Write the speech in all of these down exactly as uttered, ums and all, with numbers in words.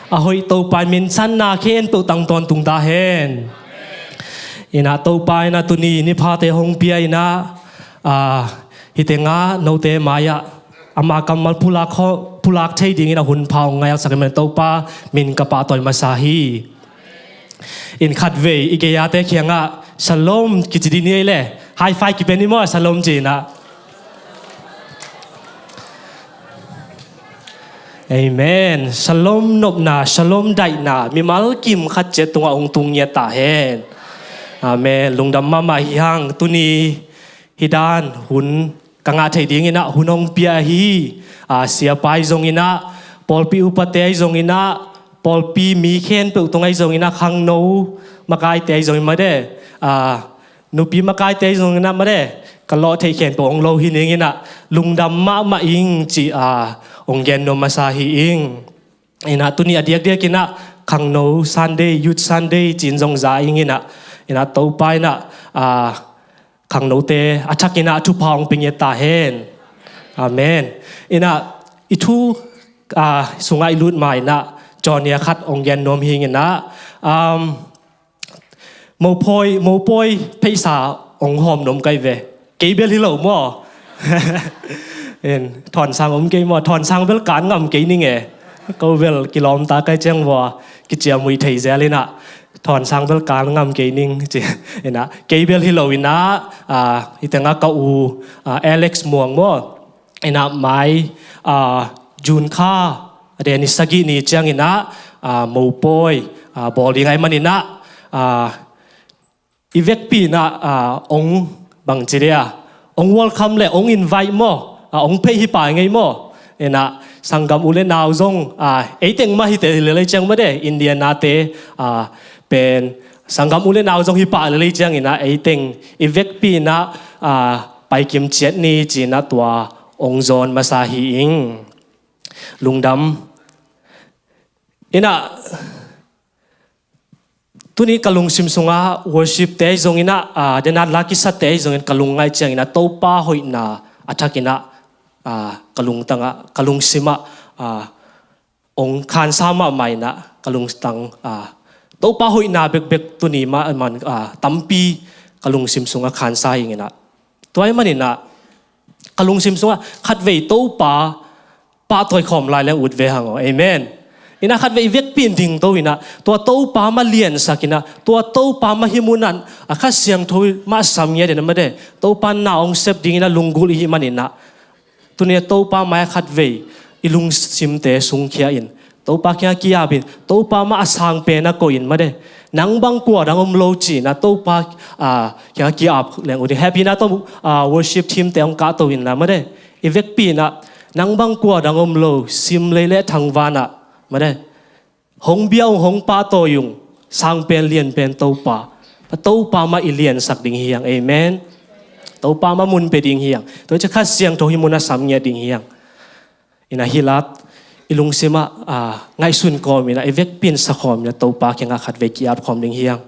A hoih Topa in minthanna khempeuh tang tawntung ta hen. Inah Topa inah tuni niphate hong pia inah, ah, hih tengah note mai-ah ama kammal pulak, pulak thei dingin a hun pha hong ngaisak ahih manin Topa min ka pahtawi masa hi. In khatvei i gei-ate kiangah Shalom kici dih ni ei le. High five kipia ni maw, Shalom ci inah. Amen. Shalom nopna, Shalom daihna mimal kim khat ciat tungah hong tung ngiat ta hen. Amen. Lungdam mahmah hi hang. Tuni hih dan hun ka ngah theih ding inah hun hong pia ahi, ah, siapa ahi zong inah, pawlpi upate ahi zong inah, pawlpi mi khempeuh tung ahi zong inah, khangno makaite ahi zong inah, made, ah, nupi makaite ahi zong inah, made, ka lawh theih khempeuh hong lo hi ning inah, lungdam mahmah ing ci, ah, hong gen nuam masa hi ing. Inah tuni a diakdiak inah khangno Sunday, Youth Sunday ci-in zong za ing inah, inah Topa inah, ah, khangnote a thak inah a thupha hong pia ngiat ta hen. Amen. Inah i thu, ah, sungah i lut ma inah cawnia khat hong gen nuam hi ing inah, um, mopawi, mopawi pheisa hong hawm nuam kai ve. Kei bel hi lo maw? In, Thawnsang om kei maw? Thawnsang bel kan ngam kei ning e. Ko bel kilawm ta kai ciang vua kiciamui thei zel inah, Thawnsang bel kan ngam kei ning ci inah, kei bel hi lo inah, ah, hih tengah ka u, ah, Alex Muang maw, inah mai, ah, June kha a deni sagih ni ciang inah, ah, mopawi, ah, bawl ding ahih man inah, ah, i vekpi inah, ah, hong bangci dia, hong welcome le hong invite maw, ah, hong phei hi pah ngei maw. Inah sanggam u le nau zong, ah, eiteng mah hi te lelei ciang, made, Indiana te, ah, pen sanggam u le nau zong hi pah lelei ciang inah, eiteng i vekpi inah, ah, paikim ciat ni ci inah tua hong zawn masa hi ing. Lungdam. Inah tuni ka lungsim sungah worship te ahi zong inah, ah, denat lakisate ahi zong in ka lungngaih ciang inah Topa hoihna a thak inah, ah, ka lungtangah, ka lungsimah, ah, hong khansa mahmah inah ka lungtang, ah, Topa hoihna bekbek tuni mah man, ah, tampi ka lungsim sungah khansa hi ing inah. Tua ahih man inah ka lungsim sungah khatvei Topa pahtawi khawm lai leng ut ve hang aw. Amen. Inah khatvei i vekpi in dingto inah tua Topa mah liansak inah, tua Topa mah hih munah a Kha Siangtho mah a sam ngiat inah, made, Topa na hong sep ding inah lunggulh i hih man inah, tuni a Topa mai-ah khatvei i lungsimte sungkhia in, Topa kiangah ki-ap in, Topa mah a sang pen a koih in, made, nang bang kua dang om lo ci inah Topa, ah, kiangah ki-ap leng ut in, hehpihna tawh, ah, worship team te hong kahto inla, made, i vekpi inah nang bang kua dang om lo simlei le thangvanah, made, hong bia ung, hong pahtawi ung, sang pen lian pen Topa, Topa mah i liansak ding hi hang. Amen. Topa mah mun pia ding hi hang. Tua ciang Kha Siangtho hih munah sam ngiat ding hi hang. Inah hih lat i lungsimah, ah, ngaihsun kawm inah, i vekpi in sa khawm inah Topa kiangah khatvei ki-ap khawm ding hi hang.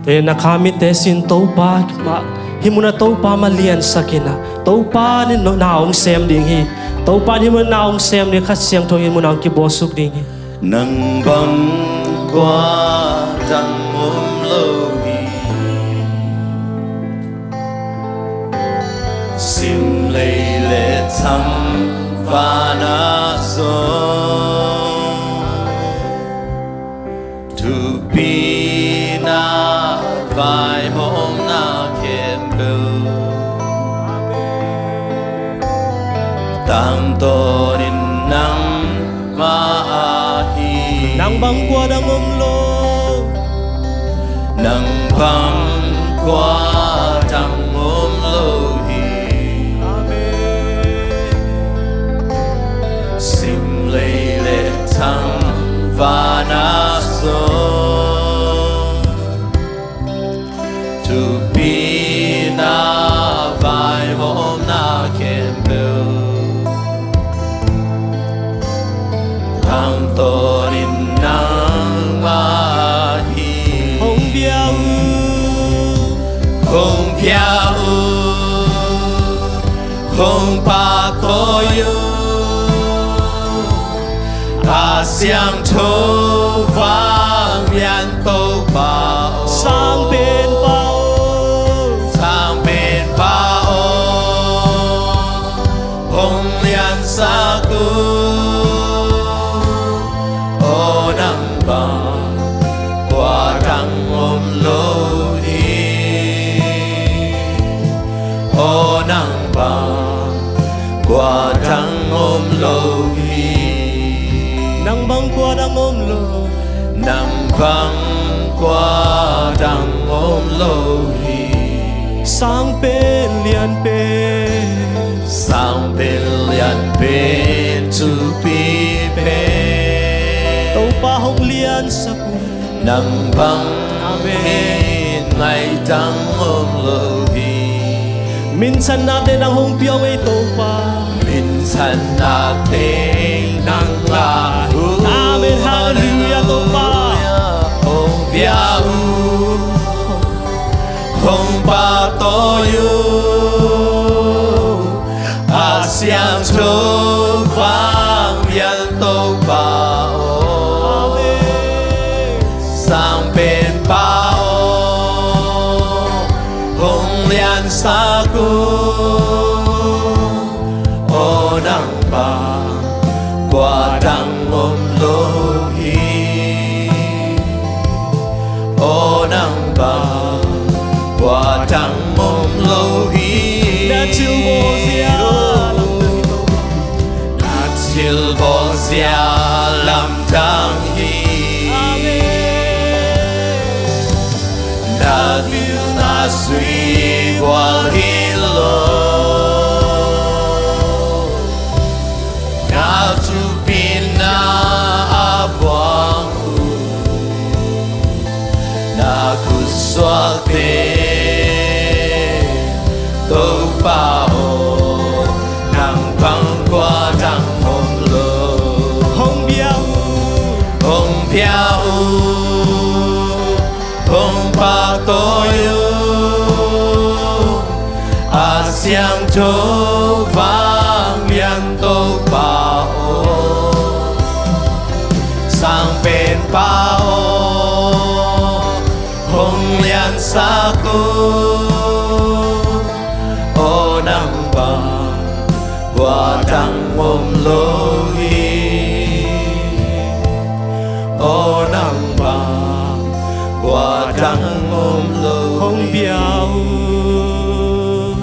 Te na kha mitte sin Topa mah, hih munah Topa mah liansak inah, Topa in na hong sem ding hi. Topa in hih munah na hong sem ding, Kha Siangtho in hih munah hong kibawlsuk ding hi. Nang bang kua dang om lo hi. Simlei le thangvanah zong thupina vaihawmna khempeuh tangtawnin nangmah ahi. Nang bang kua dang om lo. Nang bang kua dang om lo hi. Amen. Simlei le thangvanah zong thupina vai hawmna khempeuh tangtawnin nangmah hi. Hong pia uh, hong pia uh, hong pahtawi uh, a siangtho vanglian Topa aw. Sangpenpa aw, sangpenpa aw, hong liansak uh. Aw nang bang kua dang om lo hi. Aw nang bang kua dang om lo hi. Nang bang kua dang om lo. Nang bang kua dang om lo hi. Sangpen lianpen, sangpen lianpen thupi pen. Topa hong liansak uh. Nang bang, amen, ngaih dang om lo hi. Minthanna teng nang hong pia uh ei Topa. Minthanna teng nang la uh. Amen. Halleluiah Topa. Hong pia uh, hong pahtawi uh, a siangtho vanglian Topa aw. Amen. Sangpenpa aw, hong liansak uh. Aw nang bang kua dang om lo hi. Aw nang bang kua dang om lo hi. Na thilbawl zia lamdang hi Topa. Na thilbawl zia lamdang hi. Amen. Na pilna sui gual hi lo. Na thupina a buang uh, na khutsuakte Topa aw, nang bang kua dang om lo. Hong pia uh, hong pia uh, hong pahtawi uh, a siangtho vanglian Topa aw. Sangpenpa aw, hong liansak uh. Aw nang bang kua dang om lo hi. Aw nang bang kua dang om lo hi. Hong pia uh,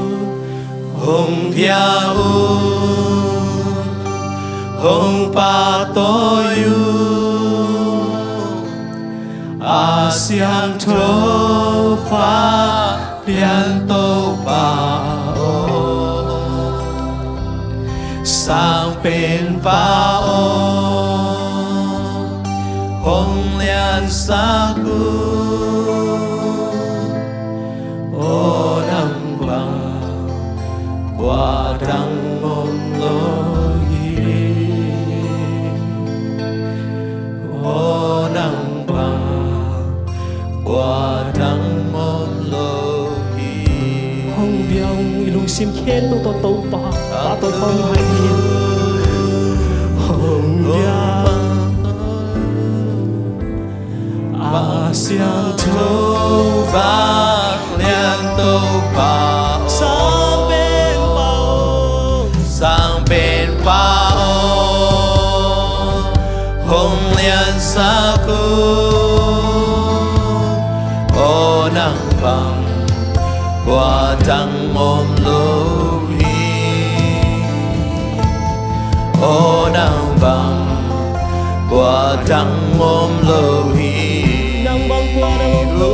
hong pia uh, hong pahtawi uh, a siangtho vanglian Topa aw. Sangpenpa aw, hong liansak uh. Aw nang bang kua dang om lo hi. Aw nang bang kua dang om lo hi. Hong pia ung, i lungsim khempeuh tawh Topa pahtawi khawm lai hi. Hong pia a siangtho vanglian Topa aw. Sangpenpa aw, sangpenpa aw, hong liansak uh. Aw nang bang kua dang om lo hi. Aw nang bang kua dang om lo hi. Nang bang kua dang om lo.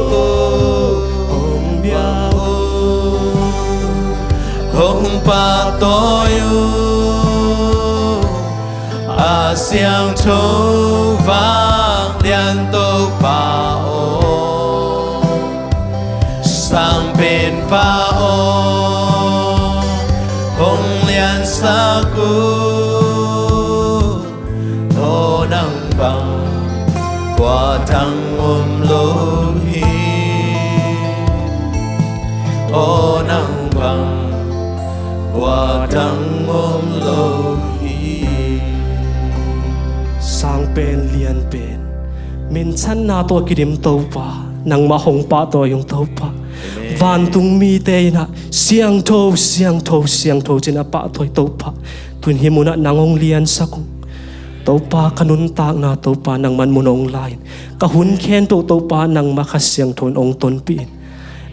Hong pia uh, hong pahtawi uh, a siangtho vanglian Topa aw. Sangpenpa aw, Taku, aw nang bang kua tang om lo hi. Aw nang bang kua tang om lo hi. Sang pen lian pen, minthanna tawh kidim Topa, nangmah hong pahtawi ung Topa. Amen. Vantung mite in ah siangtho, siangtho, siangtho ci-in a pahtawi Topa. Tun hih munah nang hong liansak ung. Topa, ka nuntakna Topa nangman mun hong la in. Ka hun khempeuh Topa nangmah Kha Siangtho in hong tonpih in.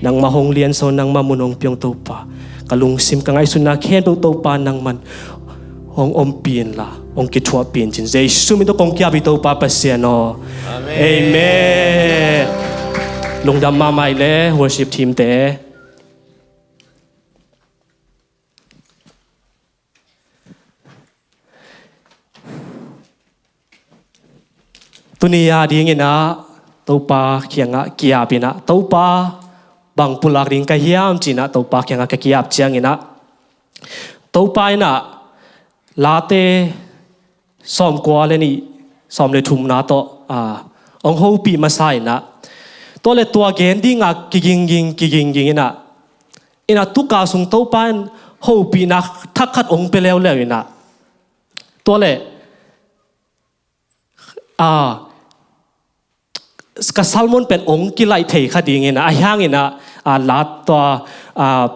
Nangmah hong liansak ung, nangmah mun hong pia ung Topa. Ka lungsim, ka ngaihsutna khempeuh Topa nangman hong ompih inla, hong kithuahpih in ci-in Jesu min tawh kong ki-ap hi Topa Pasian aw. Amen. Amen. Lungdam mahmah i le worship team te. Tuni a dingin ah Topa kiangah ki-ap in ah, Topa, bang pulak ding ka hiam ci-in ah Topa kiangah ka ki-ap ciangin ah, Topa in ah Late sawmkua le nih, sawm le thumna tawh, ah, hong hopih masa in ah, tua le tua gen dingah kigingging, kigingging in ah, in ah tu ka sung Topa in hopihna thak khat hong pia leuleu in ah, tua le, ah, ka sermon pen hong kilaih thei kha dingin ah, ahi hangin ah, ah, la tua, ah,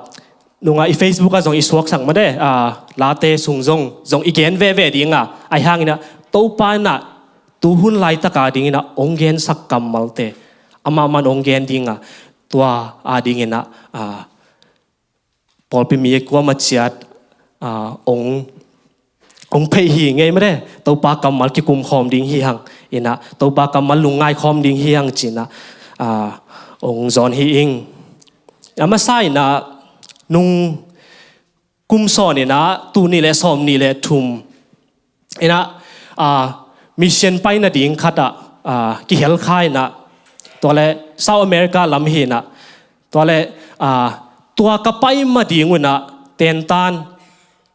nungah i Facebook ah zong i suaksak mah de, ah, Late sung zong, zong i gen veve ding ah, ahi hangin ah Topa in ah tu hun laitak a dingin ah hong gensak kammalte amah man hong gen ding ah, tua a dingin ah, ah, pawlpi mi kuamah ciat, ah, hong, hong pheih hi ngei mah de, Topa kammal kikum khawm ding hi hang in ah, Topa kammal lungngai khawm ding hi hang ci-in ah, ah, hong zawn hi ing. A masa in ah nung kum sawn in ah tul nih le sawm nih le thum in ah, ah, mission paina ding khat ah, ah, kihel kha in ah, tua le South America lam hi in ah, tua le, ah, tua ka pai ma ding un ah tentan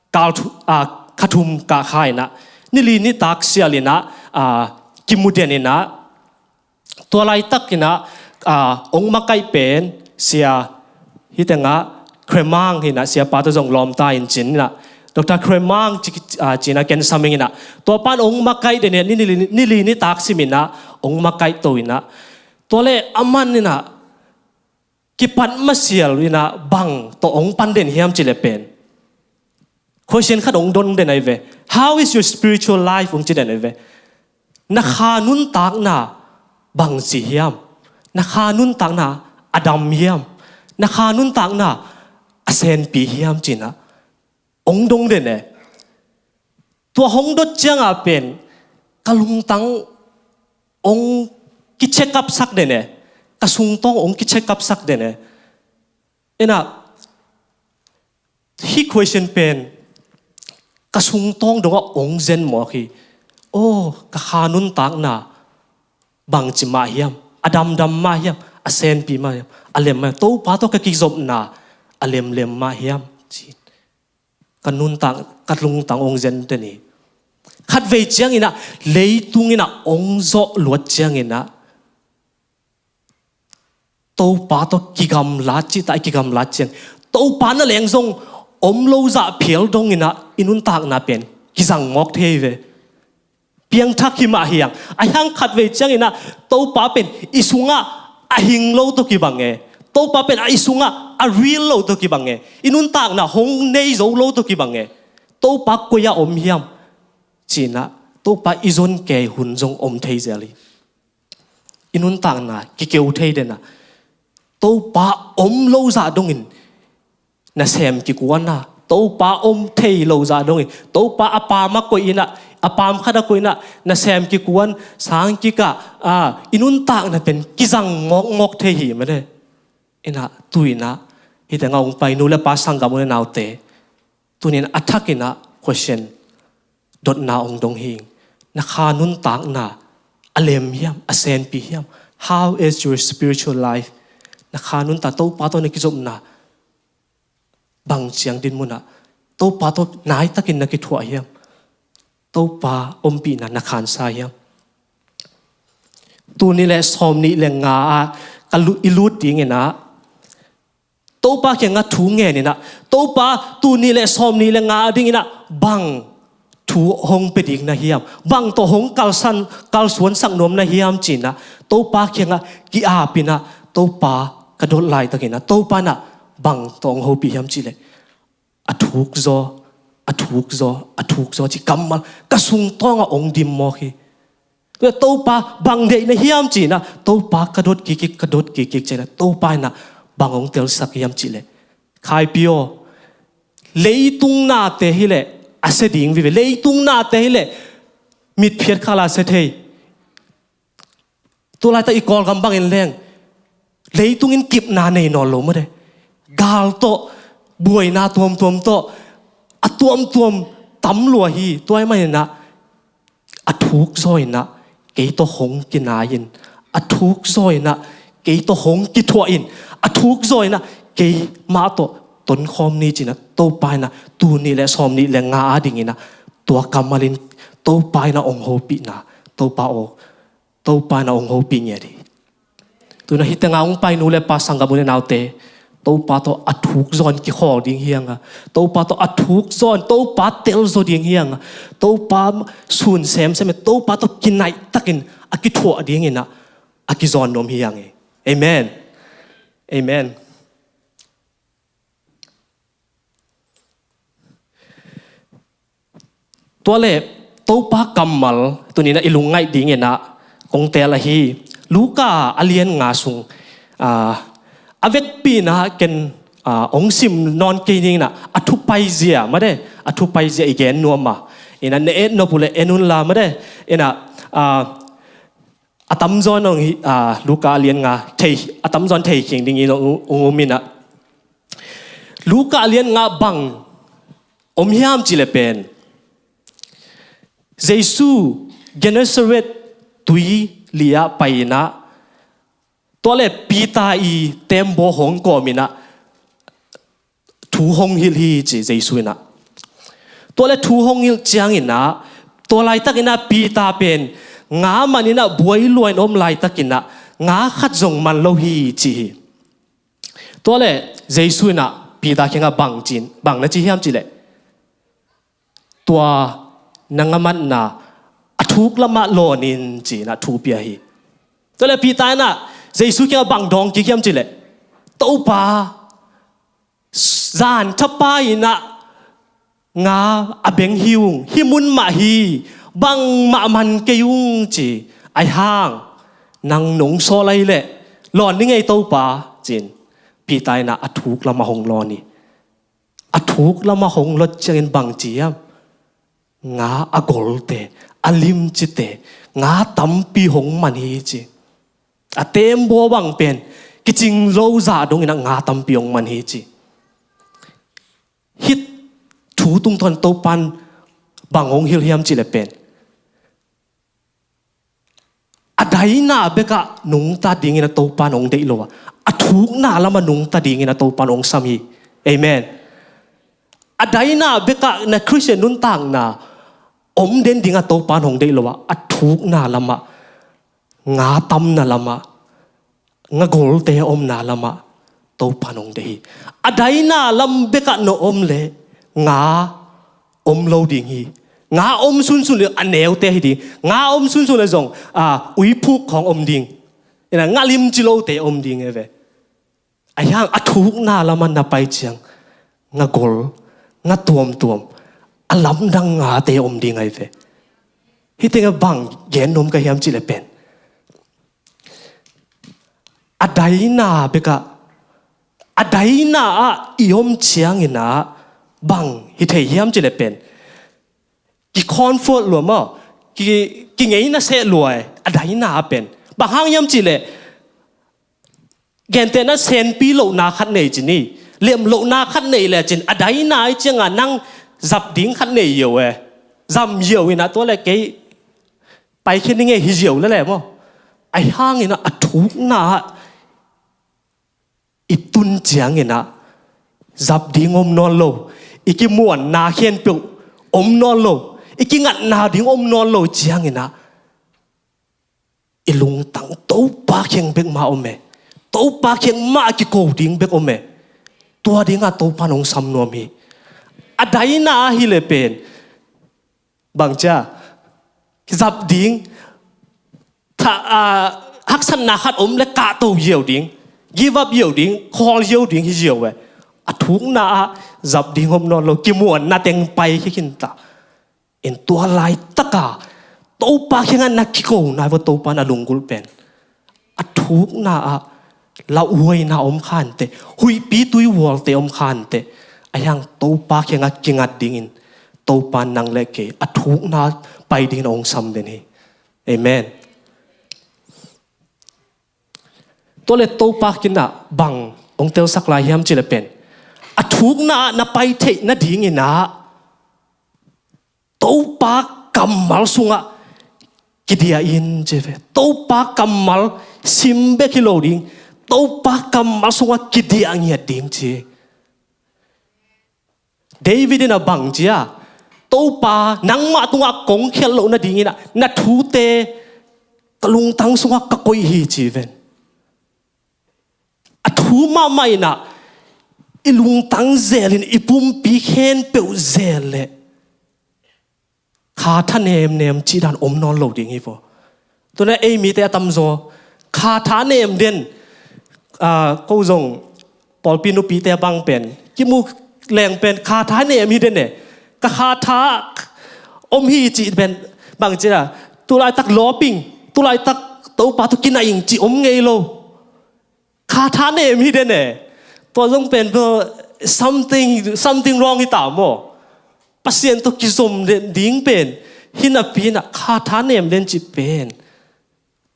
kal thu-, ah, kha thum kah kha in ah, ni li nitak sial in ah, ah, kimu den in ah, tua laitak in ah, ah, hong makaih pen Sia, hih tengah Khremang hi in ah, Siapa tawh zong lawmta in ci-in ah, Doctor Khremang ci-, ah, ci-in ah ken sa meng in ah, tua pan hong makaih den in ah, ni li, ni li nitak sim in ah hong makaih to in ah, tua le aman in ah kipat masial in ah bang tawh hong pan den hiam ci le pen, question khat hong dong den ahi ve. "How is your spiritual life?" hong ci den ahi ve. Na kha nuntakna bang ci hiam? Na kha nuntakna a dam hiam? Na kha nuntakna a senpi hiam ci-in ah hong dong den e. Tua hong dot ciangah pen ka lungtang hong ki-check up sak den e. Ka sungtawng hong ki-check up sak den e. In ah, hih question pen ka sungtawng dongah hong zen mawk hi. Aw, ka kha nuntakna bang ci mah hiam? A damdam mah hiam? A senpi mah hiam? A lem mah hiam? Topa tawh ka kizopna a lemlem mah hiam? Ci ka nuntak, ka lungtang hong zen den hi. Khatvei ciangin ah leitung in ah hong zawh luat ciangin ah, Topa tawh kigamlat cih tak i kigamlat ciang, Topa na leng zong om lo zah phial dong in ah i nuntakna pen kizang mawk thei ve. Piangthak hi mah hi hang. Ahi hang khatvei ciangin ah Topa pen i sungah a hing lo tawh kibang e. Topa pen a i sungah a real lo tawh kibang e. I nuntakna hong nei zo lo tawh kibang e. Topa koi-ah om hiam? Ci-in ah Topa i zon kei hun zong om thei zel hi. I nuntakna kikeu thei den ah, Topa om lo zah dongin nasem kikuan a, Topa om thei lo zah dongin, Topa a paam a koih in ah, a paam khat a koih in ah nasem kikuan, sang kikah, a, i nuntakna pen kizang mawkmawk thei hi mah e. In ah tu-in ah hih tengah hong pai nu le pa, sanggam u le naute, tuni-in a thakin ah question dotna hong dong hi. Na kha nuntakna a lem hiam, a senpi hiam? How is your spiritual life? Na kha nuntak, Topa tawh na kizopna bang ciang dinmun ah Topa tawh naitakin na kithuah hiam? Topa ompihna na khansa hiam? Tul nih le sawm nih le nga ah ka lu- i lut dingin ah Topa kiangah thu ngenin ah, Topa, tul nih le sawm nih le nga dingin ah bang thu hong pia ding na hiam? Bang tawh hong kalsan, kalsuansak nuam na hiam ci-in ah Topa kiangah ki-apin ah, Topa ka dot laitakin ah Topa in ah bang tawh hong hopih hiam cih leh, a thuk zaw, a thuk zaw, a thuk zaw ci kammal ka sungtawngah hong dim mawk hi. Tua Topa bang deih na hiam ci-in ah Topa ka dot kikik, ka dot kikik ci-in ah Topa in ah bang hong telsak hiam cih leh, Khaipi aw, leitung nate hi leh a sia ding vive, leitung nate hi leh mitphiat khal a sia thei. Tua laitak i Kawlgam bangin leng leitung in kipna nei nawn lo mate. Gal tawh, buaina tuamtuam tawh, a tuamtuam tam lua hi. Tua ahih manin ah a thuk zaw in ah kei tawh hong kinai in, a thuk zaw in ah kei tawh hong kithuah in, a thuk zaw in ah keimah tawh tonkhawm ni ci-in ah Topa in ah tul nih le sawm nih le nga a dingin ah tua kammal in Topa in ah hong hopihna, Topa aw, Topa in ah hong hopih ngiat hi. Tu-in ah hih tengah hong pai nu le pa, sanggam u le naute, Topa tawh a thuk zaw in kikhawl ding hi hang a, Topa tawh a thuk zaw in Topa tel zaw ding hi hang a, Topa sun semsem in Topa tawh kinaihtakin a kithuah dingin ah a kizawn nuam hi hang hi. Amen. Amen. Tua leh Topa kammal tuni-in ah i lungngaih dingin ah kong teel ahi Luka a lian nga sung, ah, a vekpi-in ah ken, ah, hong sim nawn kei ning in ah, a thupaizia mate, a thupaizia i gen nuam a, in ah na et nop uh leh en un la mate, in ah, ah, a tamzaw in hong hi, ah, Luka a lian nga thei, a tamzaw in thei khin dingin hong, hong um in ah. Luka a lian nga bang om hiam cih leh pen, Jesu Gennesaret tuili ah pai in ah, tua leh Peter i teembaw hong kawm in ah thu hong hilh hi ci Jesu in ah. Tua leh thu hong hilh ciangin ah, tua laitakin ah Peter pen nga man in ah buai lua in om laitakin ah nga khat zong man lo hi ci hi. Tua leh Jesu in ah Peter kiangah bang ci-in, bang na ci hiam cih leh, tua na nga manna a thuk lamah lawn in ci-in ah thu pia hi. Tua leh Peter in ah Jesu kiangah bang dawng kik hiam cih leh, Topa, zan thapai in ah nga a beng hi ung, hih mun mah hi, bangmah man kei ung ci, ahih hang nang nong sawl ahih leh lawn ning ei Topa, ci-in Peter in ah a thuk lamah hong lawn hi. A thuk lamah hong lot ciangin bang ci hiam? Nga a golte, a limcite, nga tampi hong man hi ci. A teembaw bang pen kicing lo zah dongin ah nga tampi hong man hi ci. Hih thu tungtawn Topa in bang hong hilh hiam cih leh pen, a daina bekah nungta dingin ah Topa in hong deih lo a, a thukna lamah nungta dingin ah Topa in hong sam hi. Amen. A daina bekah na Khristian nuntakna om den dingah Topa in hong deih lo a, a thukna lamah, nga tamna lamah, nga golte omna lamah Topa in hong deih hi. A daina lam bekah na om leh nga om lo ding hi. Nga om sunsun leh a neute hi ding. Nga om sunsun leh zong, ah, uiphuk khawng om ding. In ah nga limci lote om ding hi ve. Ahih hang a thukna lamah na pai ciang nga gol, nga tuamtuam, a lamdang ngate om ding ahi ve. Hih tengah bang gen nuam ka hiam cih leh pen, a daina bekah, a daina ah i om ciangin ah bang hi thei hiam cih leh pen, ki comfort lua maw, ki, ki ngeina seh lua e, a daina ah pen. Bang hang hiam cih leh, gentehna senpi lohna khat nei ci ni, lem lohna khat nei le cin, a daina ahi ciangah nang zap ding khat nei yo e. Zam yo in ah tua leh kei paikhia ning e hi yo lel e maw. Ahih hangin ah a thukna ah i tun ciangin ah zap ding om nawn lo. i kimuanna khempeuh om nawn lo, i kingatna ding om nawn lo ciangin ah, i lungtang Topa kiang bek mah om e. Topa kiang mah a kiko ding bek om e. Tua dingah Topa in hong sam nuam hi. A daina ahi leh pen, bang ci a, zap ding, tha, a, haksatna khat om leh kahto ziau ding, give up ziau ding, khawl ziau ding hi ziau e. A thukna ah zap ding om nawn lo, kimuanna teng pai khin ta. In tua laitak a Topa kiangah na kiko nai vua, Topa in a lunggulh pen a thukna ah lauhuaina om khante, huihpi tuihualte om khante, a hiang Topa kiangah kingat dingin Topa in nang leh kei a thukna pai dingin hong sam den hi. Amen. Tua leh Topa kiangah bang hong telsak lai hiam cih leh pen, a thukna ah na pai theih nadingin ah Topa kammal sungah kidiah in ci ve. Topa kammal sim bek hi lo ding, Topa kammal sungah kidiah ngiat ding ci. David in a bang ci a, Topa, nangmah tungah kong khialh loh nadingin ah na thute ka lungtang sungah ka koih hi ci ven. A thu mahmah in ah i lungtang zel in, i pumpi khempeuh zel leh kha tha nemnem cih dan om nawn lo ding hi vua. Tua na ei mite a tamzaw kha tha nem den, a, ko zong pawlpi nupite bang pen kimu leng pen kha tha nem hi den e. Ka kha tha om hi cih pen bang ci a, tulaitak lawping, tulaitak Topa tawh kinah ing cih om ngei lo. Kha tha nem hi den e. Tua zong pen bel something, something wrong hi ta maw. Pasian tawh kizom den ding pen hi napi in ah kha tha nem den cih pen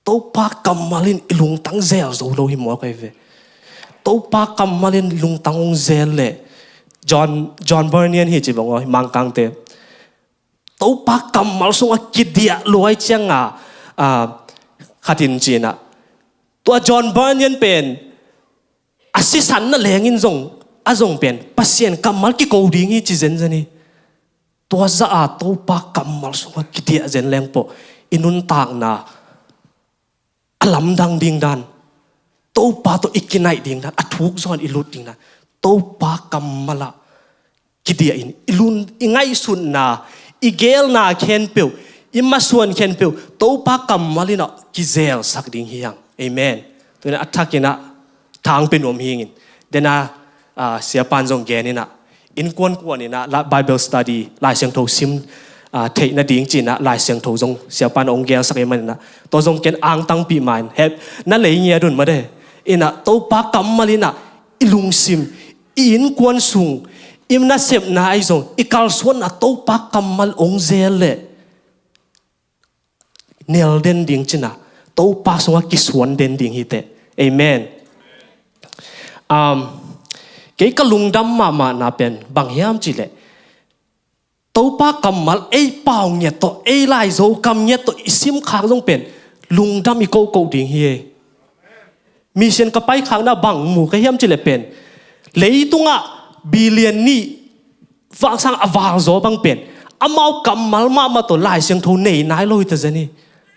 Topa kammal in i lungtang zel zo lo hi mawk ahi ve. Topa kammal in i lungtang hong zel leh John, John Bunyan hi ci bang aw, Mangkangte. Topa kammal sungah kidiah luai ciang a, a, khat in ci in ah, tua John Bunyan pen a sisan na leng in zong, a zong pen Pasian kammal kiko ding hi ci zenzen hi. Tua zah a Topa kammal sungah kidiah zen leng pawh i nuntakna a lamdang ding dan, Topa tawh i kinaih ding dan, a thuk zaw in i lut ding dan, Topa kammal ah kidiah in i lun, i ngaihsutna, i geelna khempeuh, i masuan khempeuh Topa kammal in ah kizelsak ding hi hang. Amen. Tua in ah a thak in ah thang pia nuam hi ing in. Den a, a, siapa in zong gen in ah, innkuan kuan in ah la-, Bible study, Lai Siangtho sim, a, theih nading ci in ah Lai Siangtho zong siapa in hong gelsak ahih man in ah, tua zong ken angtangpih ma in, hep, na lei ngiat un mah de. In ah Topa kammal in ah i lungsim, i innkuan sung, i nasepna ahi zong, i kalsuanna Topa kammal hong zel leh nel den ding ci in ah, Topa sungah kisuan den ding hi teh. Amen. Um, kei ka lungdam mahmahna pen bang hiam cih leh, Topa kammal ei pau ngiat tawh, ei Lai Zo kam ngiat tawh i simkhak zong pen lungdam i kohkoh ding hi e. Mission ka paikhakna bang mu ka hiam cih leh pen, leitungah billion nih vangsang a val zaw bang pen amau kammal mahmah tawh Lai Siangtho nei nai lo hi ta zen hi.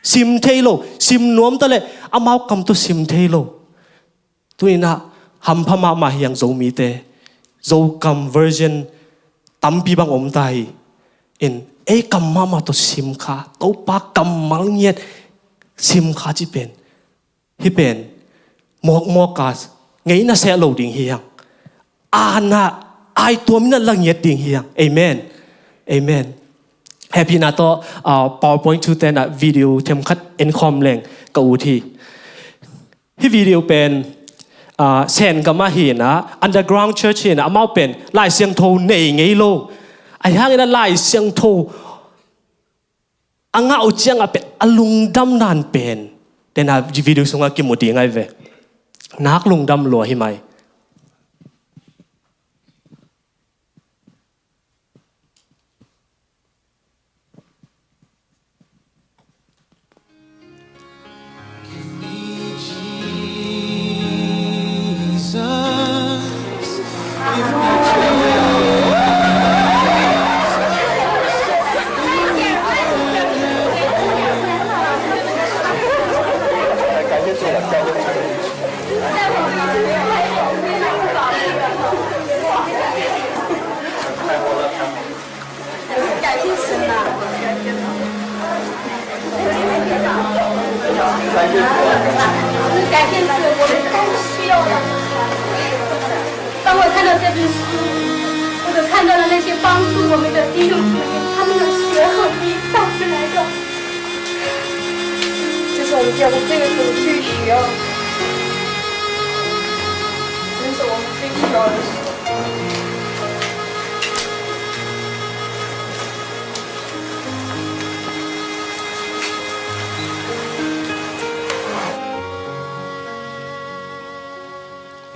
Sim thei lo, sim nuam ta leh amau kam tawh sim thei lo. Tu in ah hampha mahmah hi hang Zomite. Zokam version tampi bang om ta hi. In ei kam mahmah tawh simkha, Topa kammal ngiat simkha cih pen, hih pen mawkmawk a ngeina seh lo ding hi hang. Ana ai tuam in ah la ngiat ding hi hang. Amen. Amen. Hehpihna tawh, ah, PowerPoint thu te in ah video themkhat enkhawm leng ka ut hi. Hih video pen, ah, Sen gam ah hi in ah, underground church hi in ah, amau pen Lai Siangtho nei ngei lo. Ahi hangin ah Lai Siangtho a ngah uh ciangah pen a lungdam nan pen, den a video sungah kimu ding ahi ve. Nak lungdam lua hi mai. 改变是我们该需要的。当我看到这本书，我所看到的那些帮助我们的弟兄姊妹，他们的血和皮带出来的，这是我们教会这个时候最需要的，这是我们最需要的书。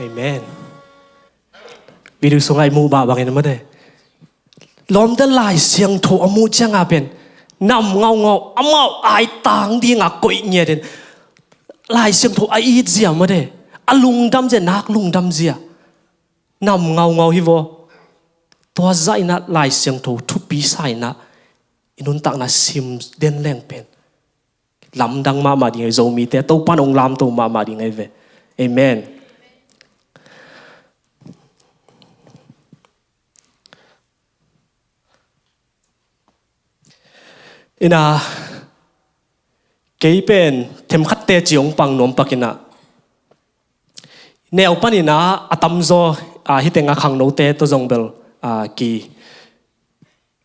Amen. Video sungah i muh mah bangin a mate. Lawmte Lai Siangtho a muh cianga pen nam ngaungau amau aitang dinga koih ngiatin Lai Siangtho a it zia mate. A lungdam zia, nak lungdam zia. Nam ngaungau hi vaw. Tua zah inah Lai Siangtho thupi sa inah i nuntakna sim den leng pen lamdang mahmah ding ahi, Zomite Topan hong lamto mahmah ding ahi ve. Amen. Ina, kei pen themkhat teci hong pang nuam pak ina, neu pan ina a tamzaw, a, hitenga khangnote tawh zong bel, a, ki,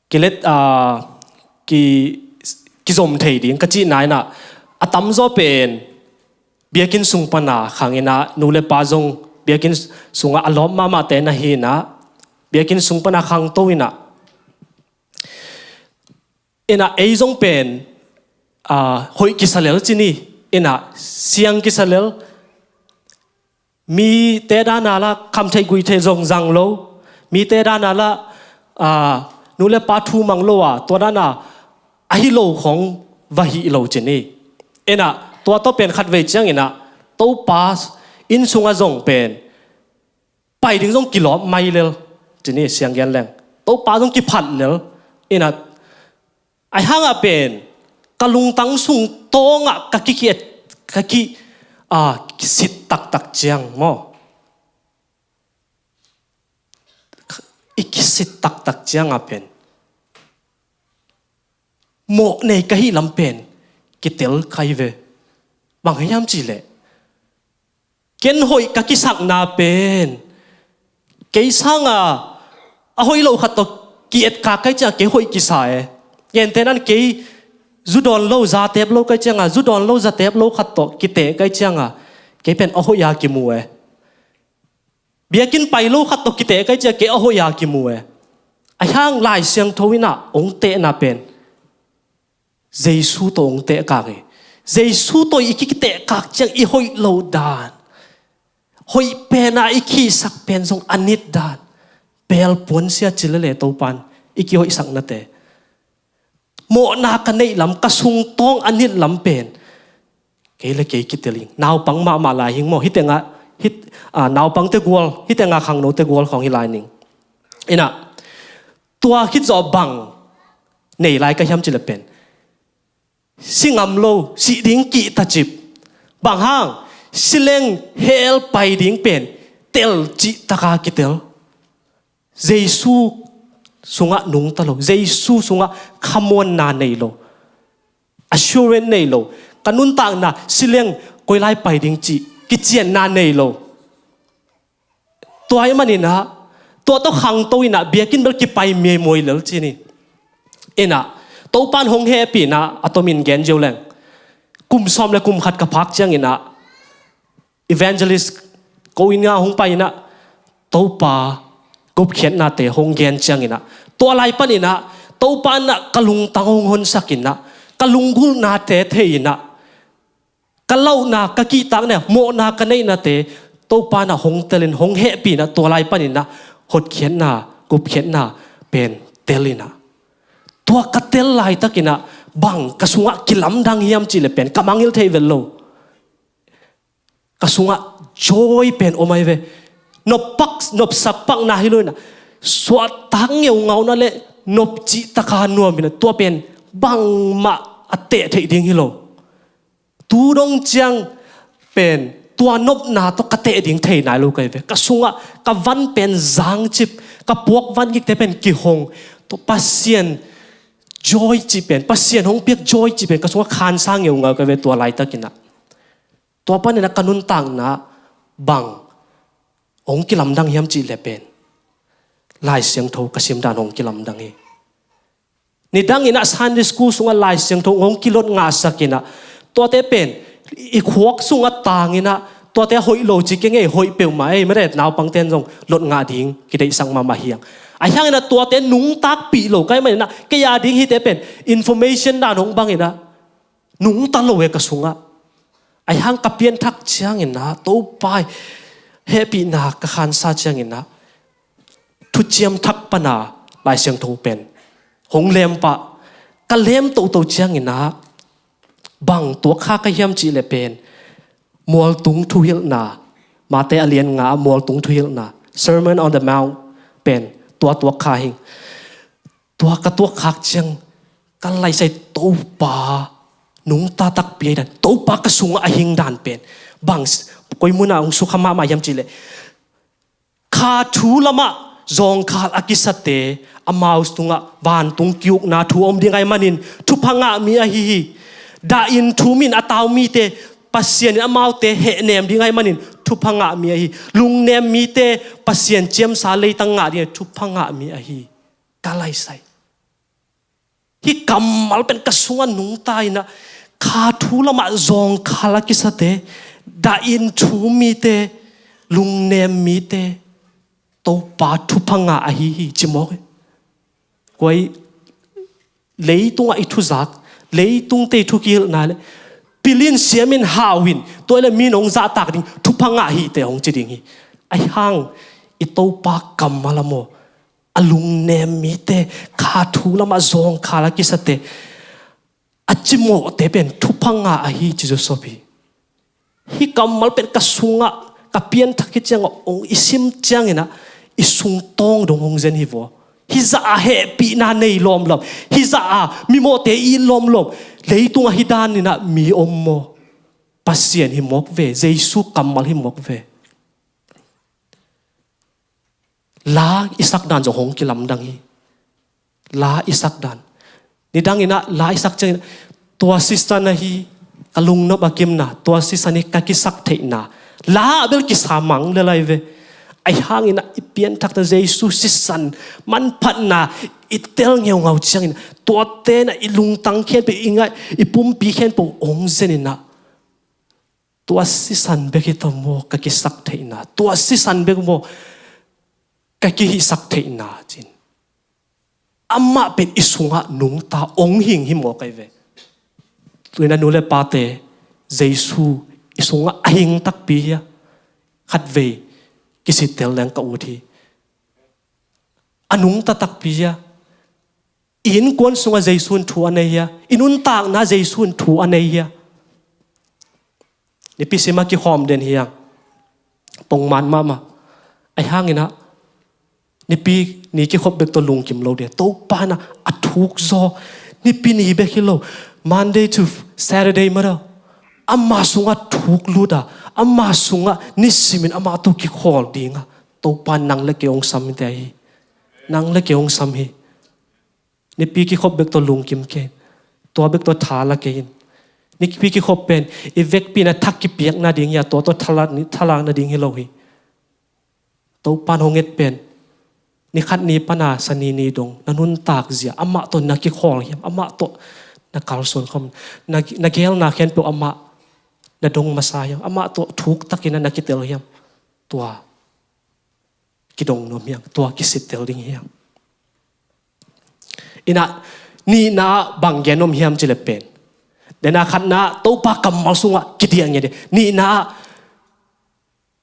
kilet, a, ki, kizom thei ding ka cihna ina, a tamzaw pen biakinn sung pana khang ina, nu le pa zong biakinn sungah a lawp mahmahte na hi ina, biakinn sung pana khangto ina, ina ei zong pen, a, hoih kisa lel ci ni, ina siang kisa lel, mite dana la kham theih gui theih zong zang lo, mite dana la, a, nu le pa thu mang lo a, tua dana ahi lo khong va hih lo ci ni. Ina tua tawh pen khatvei ciang ina Topa inn sungah zong pen pai ding zong kilawp mai lel ci ni, siang gen leng. Topa zong kiphat lel. Ina, ahi hangah pen ka lungtang sung tawngah ka ki, ki, ka ki, a, kisit taktak ciang maw? I kisit taktak ciangah pen mawh nei ka hih lam pen kitel kai ve. Bang hiam cihleh, ken hoih ka kisakna pen kei sanga a hoih lo khat tawh ki-etkak kai ciang kei hoih kisa e. Gentehnan kei zu dawn lo za tep lo kai cianga, zu dawn lo za tep lo khat tawh kiteh kai cianga kei pen a hoih a kimu e. Biakinn pai lo khat tawh kiteh kai ciang kei a hoih a kimu e. Ahi hang Lai Siangtho ina hong tehna pen Jesu tawh hong tehkak hi. Jesu tawh i kitehkak ciang i hoih lo dan, hoih pena i kisak pen zong a nit dan, pelpuan sia ci lele Topan i kihoihsaknate. Mawhna ka neih lam, ka sungtawng a nit lam pen kei le kei kitel ing. Naupang mahmah lai hing maw, hitengah, hit, a, naupangte gual, hitengah khangnote gual khawng hi lai ning. Ina, tua khit zawh bang nei lai ka hiam cih le pen si ngam lo, sih ding kihtacip. Bang hang, si leng hell pai ding pen tel cihtaka kitel. Jesu sungah nungta lo, Jesu sungah khamuanna nei lo, assurance nei lo, ka nuntakna si leng koi lai pai ding cih kicianna nei lo. Tua ahih maninah tua tawh khangto inah biakinn bel kipai miaimuai lel ci ni. Inah Topan hong hehpih inah a tomin gen ziau leng kum sawm le kum khat ka phak cianginah evangelist ko inah hong pai inah Topa gupkhiatnate hong gen cianginah tua lai paninah Topa inah ka lungtang hong honsak inah ka lunggulhnate thei inah ka lauhna, ka kihtakna, mawhna ka neihnate Topa inah hong telin hong hehpih inah tua lai paninah hotkhiatna, gupkhiatna pen tel inah tua ka tel laitakinah bang ka sungah kilamdang hiam cihleh pen ka mangngilh thei vel lo. Ka sungah joy pen om ahi ve. Nopsak, nopsak pakna hi lo inah suahtak ngeungau inah le nop cihtaka nuam inah tua pen bangmah a teh theih ding hi lo. Tu dong ciang pen tua nopna tawh ka teh ding thei nai lo ka hi ve. Ka sungah ka van pen zangcip, ka puak van gikte pen kihong. Tua Pasian joy cih pen, Pasian hong piak joy cih pen ka sungah khansa ngeungau ka hi ve tua laitakinah. Tua panin ah ka nuntakna bang hong kilamdang hiam cih leh pen Lai Siangtho ka sim dan hong kilamdang hi. Nidang in ah Sunday school sungah Lai Siangtho hong kilot ngahsak in ah, tuate pen i khuak sungah tang in ah, tuate hoih lo ci kei ing ei, hoih peuhmah ei, mare naupangte'n zong lot ngah ding kideihsak mahmah hi hang. Ahih hangin ah tuate nungtakpih lo ka hih manin ah, kei a ding hihte pen information dan hong bang in ah, nungta lo e ka sungah. Ahih hang ka pianthak ciangin ah, Topa' hehpihna ka khansa ciangin ah, Thuciam Thak pan a Lai Siangtho pen hong lem pah. Ka lem toto ciangin ah, bang tuak kha ka hiam cih leh pen Mualtung Thuhilhna, Mate a lian nga, Mualtung Thuhilhna, Sermon on the Mount pen tua tuak kha hi ing. Tua ka tuak khak ciang ka laisai, Topa nungta takpi ahih dan, Topa ka sungah a hing dan pen bang, koi mun ah hong sukha mahmah hiam cih leh, kha thu lamah zawngkhal a kisate, amau sungah vantung ki-ukna thu om ding ahih manin thupha ngah mi ahi hi. Dah in thum in a tau mite, Pasian in amaute hehnem ding ahih manin thupha ngah mi ahi hi. Lungnem mite, Pasian ciamsa leitang ngah ding ahih manin thupha ngah mi ahi hi. Ka laisai. Hih kammal pen ka sungah nungta in ah, kha thu lamah zawngkhal a kisate, dah in thum mite, lungnem mite, Topa thupha ngah ahi hi ci mawk hi. Koi leitungah i thuzak, leitungte i thu kihilhna leh, pil in, siam in, hau in, tua leh mi'n hong zahtak ding, thupha ngah hi teh hong ci ding hi. Ahih hang i Topa kammal a maw, a lungnem mite, kha thu lamah zawngkhal a kisate, a cimawhte pen thupha ngah ahi ci zawsop hi. Hih kammal pen ka sungah, ka pianthak khit ciangah hong i sim ciangin ah, i sungtawng dong hong zen hi vaw. Hih zah a hehpihna nei lawmlawm, hih zah a mimawhte it lawmlawm, leitungah hih dan in ah mi om maw? Pasian hi mawk ve, Jesu kammal hi mawk ve. La i sak dan zong hong kilamdang hi. La i sak dan. Nidang in ah la i sak ciangin, tua sisan ahi, ka lungnop a kimna, tua sisan hi ka kisak theihna, la bel kisa mang le lai ve. Ahih hangin ah i pianthak tawh Jesu sisan manphatna i tel ngeungau ciangin, tuate in ah i lungtang khempeuh, i ngaih, i pumpi khempeuh hong zen in ah, tua sisan bek hi tawh maw ka kisak theihna, tua sisan bek maw ka kihihsak theihna, ci-in. Amah pen i sungah nungta hong hing hi mawk ahi ve. Tu-in ah nu le pate, Jesu i sungah a hing takpi hia? Khatvei kisittel leng ka ut hi. A nungta takpi hia? I innkuan sungah Jesu in thu a nei hia? I nuntakna Jesu in thu a nei hia? Nipi sim a kikhawm den hi hang. Pongman mahmah. Ahih hangin ah, Nipi ni kikhop bek tawh lungkim lo ding. Topa in ah a thuk zaw. Nipi ni bek hi lo, Monday to Saturday mah tawh, ama sungah thuk lut a, ama sungah nisimin amah tawh kikhawl ding a, Topa in nang le kei hong sam hi te ahi. Nang le kei hong sam hi. Nipi kikhop bek tawh lungkim kei in. Tua bek tawh tha la kei in. Nipi kikhop pen i vekpi in ah thak kipiak nading hi a, tua tawh thalak, thalak nading hi lo hi. Topa in hong et pen, ni khat ni pan a Sani ni dong na nuntak zia, amah tawh na kikhawl hiam, amah tawh na kalsuan khawm, na, na geelna khempeuh amah na dong masa hiam, amah tawh thuk takin na kitel hiam? Tua kidong nuam hi hang, tua kisittel ding hi hang. In ah, nihna ah bang gen nuam hiam cih leh pen, nihna, khatna, Topa kammal sungah kidiah ngiat ding. Nihna ah,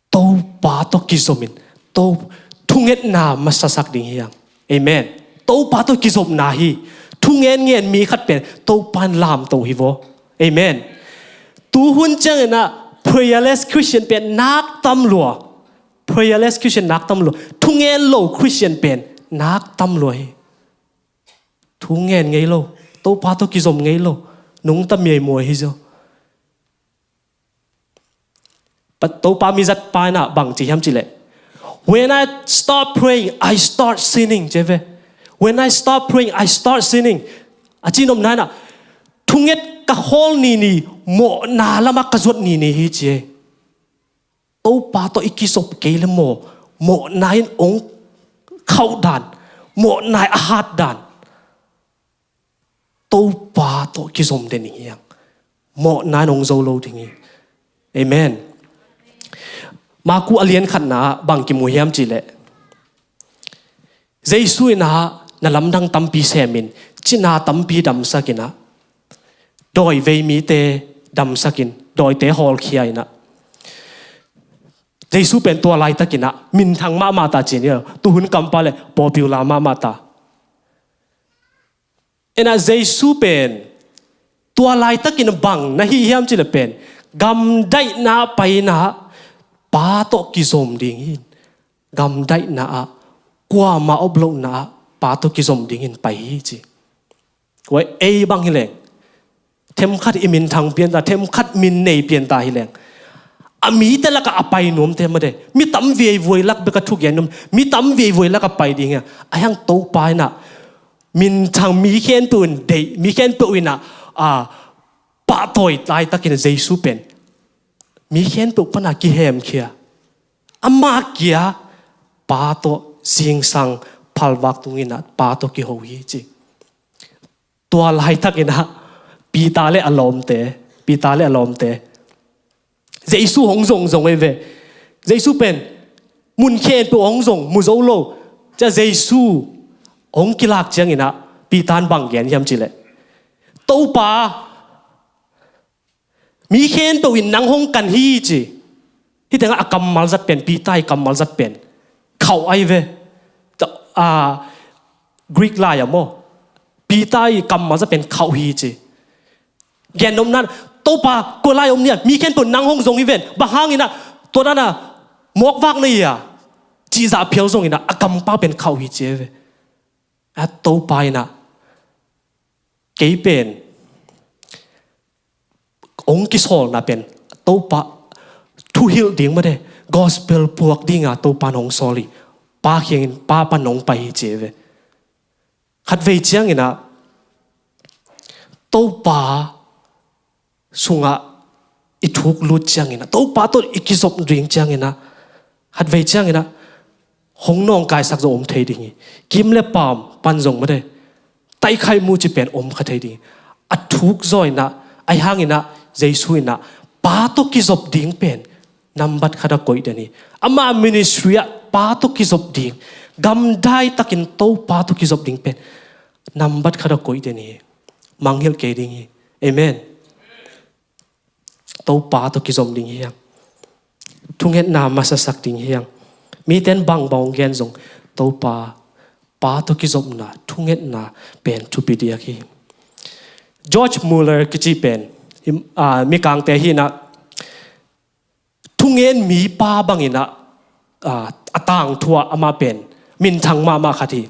Topa tawh kizomin, To, thungetna masasak ding hi hang. Amen. Topa tawh kizopna hi. Thungen ngen mi khat pen Topa in lamto hi vaw. Amen. Tuhun ciangin ah prayerless Christian pen nak tam lua. Prayerless Christian nak tam lua. Thungen lo Christian pen nak tam lua hi. Thungen ngei lo. Topa tawh kizom ngei lo. Nungta miaimuai hi zaw. Pa, Topa mizatpa in ah bang ci hiam cih leh, "When I stop praying, I start sinning," ci ve. "When I stop praying, I start sinning." A cihnopna in ah, thunget ka khawl nini, mawhna lamah ka zuat nini hi ci e. Topa tawh i kizop kei le maw, mawhna in hong khauh dan, mawhna in a hat dan. Topa tawh kizom den hi hang. Mawhna in hong zo lo ding hi. Amen. Maku a lian khatna ah bang kimu hiam cih leh, Jesu in ah na lamdang tampi semin, cina tampi damsakin ah, dawivei mite damsakin, dawite hawlkhia in ah, Jesu pen tua laitakin ah minthang mahmah ta ci ni, tuhun kampa le popular mahmah ta. Ena Jesu pen tua laitakin bang na hi hiam cih leh pen, gamdaihna ah pai in ah Pa tawh kizom ding hi. Gamdaihna ah, kuamah om lohna ah Pa tawh kizom dingin pai hi ci. Tua ei bang hi leng, themkhat i minthang pian ta, themkhat min nei pian ta hi leng, a mite lakah a pai nuamte mah de, mi tam viaivuai lak bek a thugen nuam, mi tam viaivuai lakah pai ding hi a. Ahi hang Topa in ah minthang, mi khempeuh in deih, mi khempeuh in ah, a, pahtawi laitakin Jesu pen mi khempeuh pan a kihemkhia, ama kia Pa tawh zingsang phalvak tungin ah Pa tawh kiho hi ci. Tua laitakin ah Peter le a lawmte, Peter le a lawmte, Jesu hong zongzong ei ve. Jesu pen mun khempeuh hong zong, mu zo lo. Cia Jesu hong kilak ciangin ah Peter in bang gen hiam cih leh, Topa, mi khempeuh in nang hong kan hi ci. Hih tengah a kammal zat pen, Peter i kammal zat pen khauh ahi ve. Ta-, a, Greek lai ah maw, Peter i kammal zat pen khauh hi ci. Gen nopna in, Topa, kua lai om nia, mi khempeuh in nang hong zong hi ven, bang hangin ah tua dan a mawkvak na hi a, cih zah phial zongin ah a kampa pen khauh hi ci ahi ve. A, Topa in ah kei pen hong kisawlna pen Topa thuhilh ding mah de, gospel puak dinga Topa in hong sawl hi. Pa kiangin, Pa pan hong pai hi ci ahi ve. Khatvei ciangin ah Topa sungah i thuk lut ciangin ah, Topa tawh i kizop ding ciangin ah, khatvei ciangin ah hong nawngkaisak zong om thei ding hi. Kim le paam pan zong mah de, taikhai mu ci pen om kha thei ding hi. A thuk zaw in ah, ahi hangin ah Jesu in ah Pa tawh kizop ding pen nambat khat a koih den hi. Ama ministry ah Pa tawh kizop ding, gamdai takin Topa tawh kizop ding pen nambat khat a koih den hi. Mangngilh kei ding hi. Amen. Topa tawh kizom ding hi hang. Thungetna masasak ding hi hang. Mite in bangbang hong gen zong, Topa, Pa tawh kizopna, thungetna pen thupi diak hi. George Muller kici pen, im-, a, mikangte hi in ah, thungen mipa bangin ah, a, a tangthu ah amah pen minthang mahmah khat hi.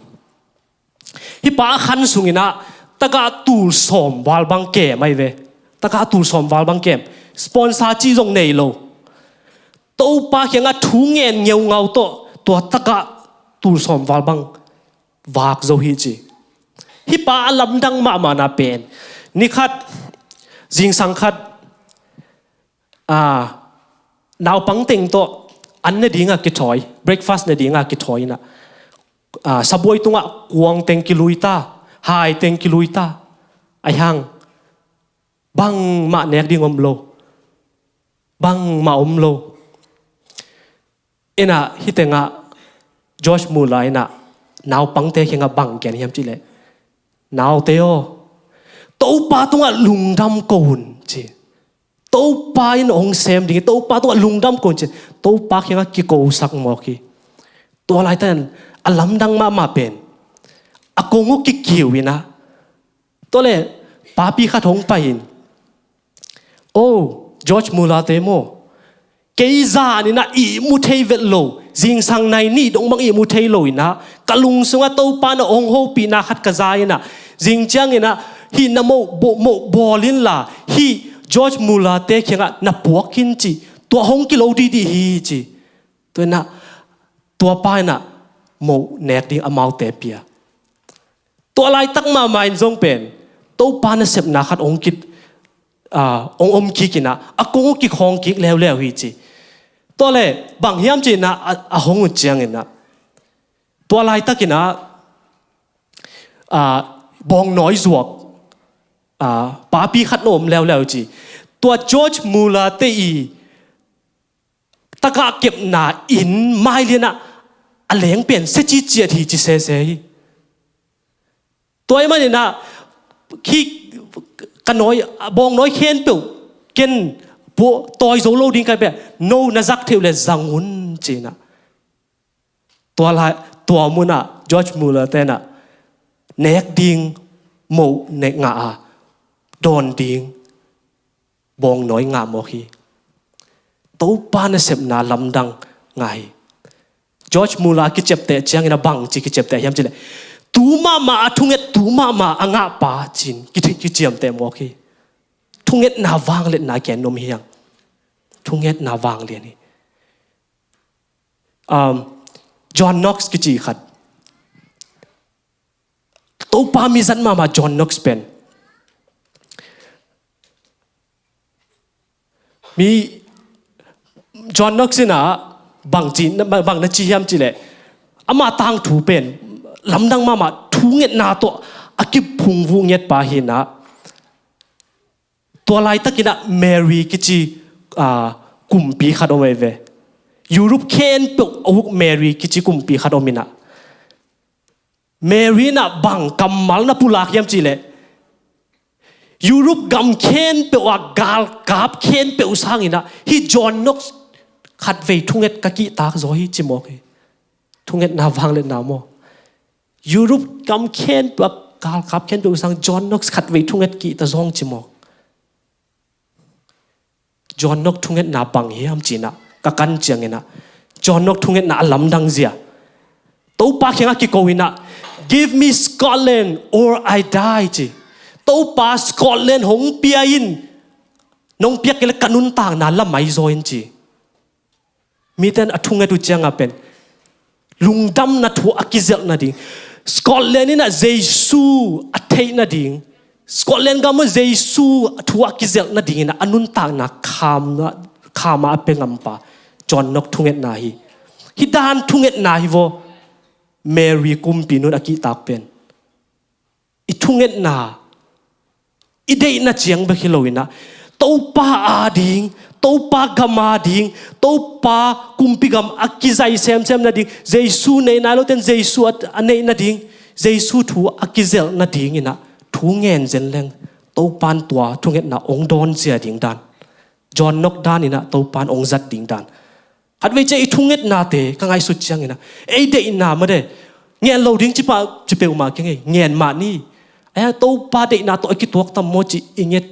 Hih pa a khan sungin ah taka tul sawm val bang kem ahi ve. Taka tul sawm val bang kem. Sponsor cih zong nei lo. Topa kiangah thu ngen ngeungau tawh tua taka tul sawm val bang vak zo hi ci. Hih pa a lamdang mahmahna pen, ni khat, zingsang khat, a, naupang teng tawh an ne dingah kithawi, breakfast ne dingah kithawi in ah, a, sabuai tungah kuang teng kilui ta, hai teng kilui ta. Ahi hang bangmah nek ding om lo. Bangmah om lo. In ah hih tengah George Muller in ah naupangte kiangah bang gen hiam cih leh, naute aw, Topa tungah lungdam ko un ci. Topa in hong sem ding hi, Topa tungah lungdam ko un ci. Topa kiangah kikosak mawk hi. Tua laitakin a lamdang mahmah pen, a kong uh kikiu in ah, tua leh papi khat hong pai in, "O, George Muller te maw, kei zan in ah ihmu thei vet lo, zingsang nai nih dong bang ihmu thei lo in ah, ka lung sungah Topa in ah hong hopihna khat ka za in ah, zing ciangin ah hih na moh bo-, moh bawl inla, hih George Muller te kiangah na puak khin," ci. "Tua hong kilo dihdih hi," ci. Tua in ah, tua pa in ah moh nek ding amaute pia. Tua laitak mahmah in zong pen, Topa nasepna khat hong kit, ah, hong om kik in ah, a kong hong kikhawng kik leuleu hi ci. Tua leh bang hiam ci in ah, a, a hong uh ciangin ah, tua laitakin ah, ah, bawngnawi zuak, ah, papi khat na om leuleu ci. Tua George Muller te i tagah kepna inn mailian ah a leng pen sia ciciat hi ci sese hi. Tua ahih manin ah, khi ka nawi, bawngnawi khempeuh ken puah tawi zo lo ding ka hih pen, no na zak theih uh leh zang un ci in ah. Tua lai, tua mun ah George Muller te in ah nek ding moh nek ngah a, dawn ding bawngnawi ngah mawk hi. Topa nasepna lamdang ngah hi. George Muller kiciapteh ciangin ah bang ci kiciapteh hiam ci leh, tu mahmah a thunget, tu mahmah a ngahpa ci-in kici-, kiciamteh mawk hi. Thungetna vangliatna gen nuam hi hang. Thungetna vanglian hi. Um, John Knox kici khat. Topa mizat mahmah John Knox pen. Mi John Knox in ah bang ci, bang na ci hiam ci leh, ama tangthu pen lamdang mahmah, thungetna tawh a kiphungvuh ngetpa hi in ah. Tua laitakin ah Mary kici, ah, kumpi khat om ahi ve. Europe khempeuh a uk Mary kici kumpi khat om in ah, Mary in ah bang kammal na pulak hiam ci leh, Europe gam khempeuh ah galkap khempeuh sangin ah hih John Knox khatvei thunget ka kihtak zaw hi ci mawk hi. Thungetna vangliatna maw. Europe gam khempeuh ah galkap khempeuh sang John Knox khatvei thunget kihta zaw ci mawk. John Knox thungetna bang hiam ci in ah ka kan ciangin ah, John Knox thungetna a lamdang zia, Topa kiangah kiko in ah, "Give me Scotland or I die," ci. "Topa, Scotland hong pia in, nong piak kei leh ka nuntakna lamdang zaw in," ci. Mite in a thunget uh ciangah pen lungdamna thu a kizelh nading, Scotland in ah Jesu a theih nading, Scotland gam ah Jesu thu a kizelh nadingin ah a nuntakna kham, kham a pia ngampa John Knox thungetna hi. Hih dan thungetna hi vaw, Mary kumpinu in a kihtak pen. I thungetna, i deihna ciang bek hi lo in ah, Topa ading, Topa gam ading, Topa kumpi gam a kizai semsem nading, Jesu nei nai lote in Jesu a, a neih nading, Jesu thu a kizelh nadingin ah thu ngen zen leng, Topa in tua thungetna hong dawn zia ding dan, John Knox dan in ah Topa in hong zat ding dan. Khatvei ciang i thungetnate ka ngaihsut ciangin ah, ei deihna mah de, ngen lo ding ci pah, ci peuhmah keng ei, ngen mah ni. Ahi hang Topa deihna tawh a kituak tam maw ci i nget,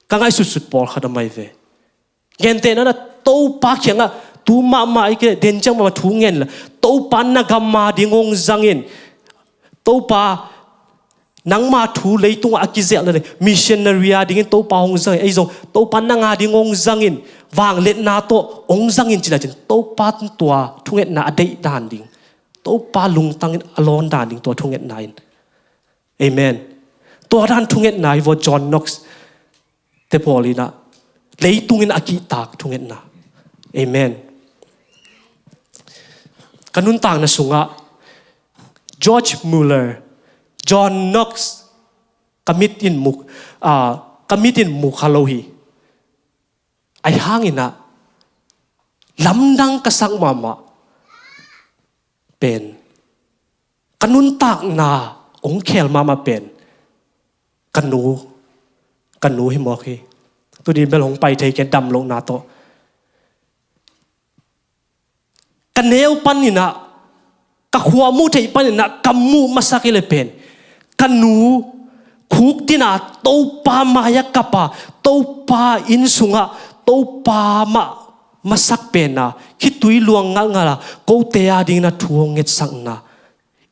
ka ngaihsutsut pawlkhat a mai ve. Gentehna in ah Topa kiangah tu mahmah i ke den ciang mahmah thu ngen la, Topa na gam ading hong zang in. Topa, nangma thu leitungah a kizelh nading, missionary adingin Topa hong zang in, ei zong Topa nang ading hong zang in, vangliatna tawh hong zang in ci lai cin, Topa in tua thungetna a deih dan ding, Topa lungtang in a lawn dan ding tua thungetna in. Amen. Tua dan thungetna hi vaw John Knox te pawl in ah, leitung in a kihtak thungetna. Amen. Ka nuntakna sungah George Muller, John Knox, ka mit in mu, ah, ka mit in mu kha lo hi. Ahi hangin ah, lamdang ka sak mahmah pen, ka nuntakna hong khel mahmah pen, ka nu, ka nu hi mawk hi. Tuni bel hong pai thei kei, dam lohna tawh. Ka neu panin ah, ka khua muh theih panin ah, ka muh masak hi leh pen, ka nu khukdin a Topa mai-ah kap a, Topa inn sungah, Topa mah masak pen a, khitui luang ngalhngalh a, kote adingin a thu hong ngetsakna.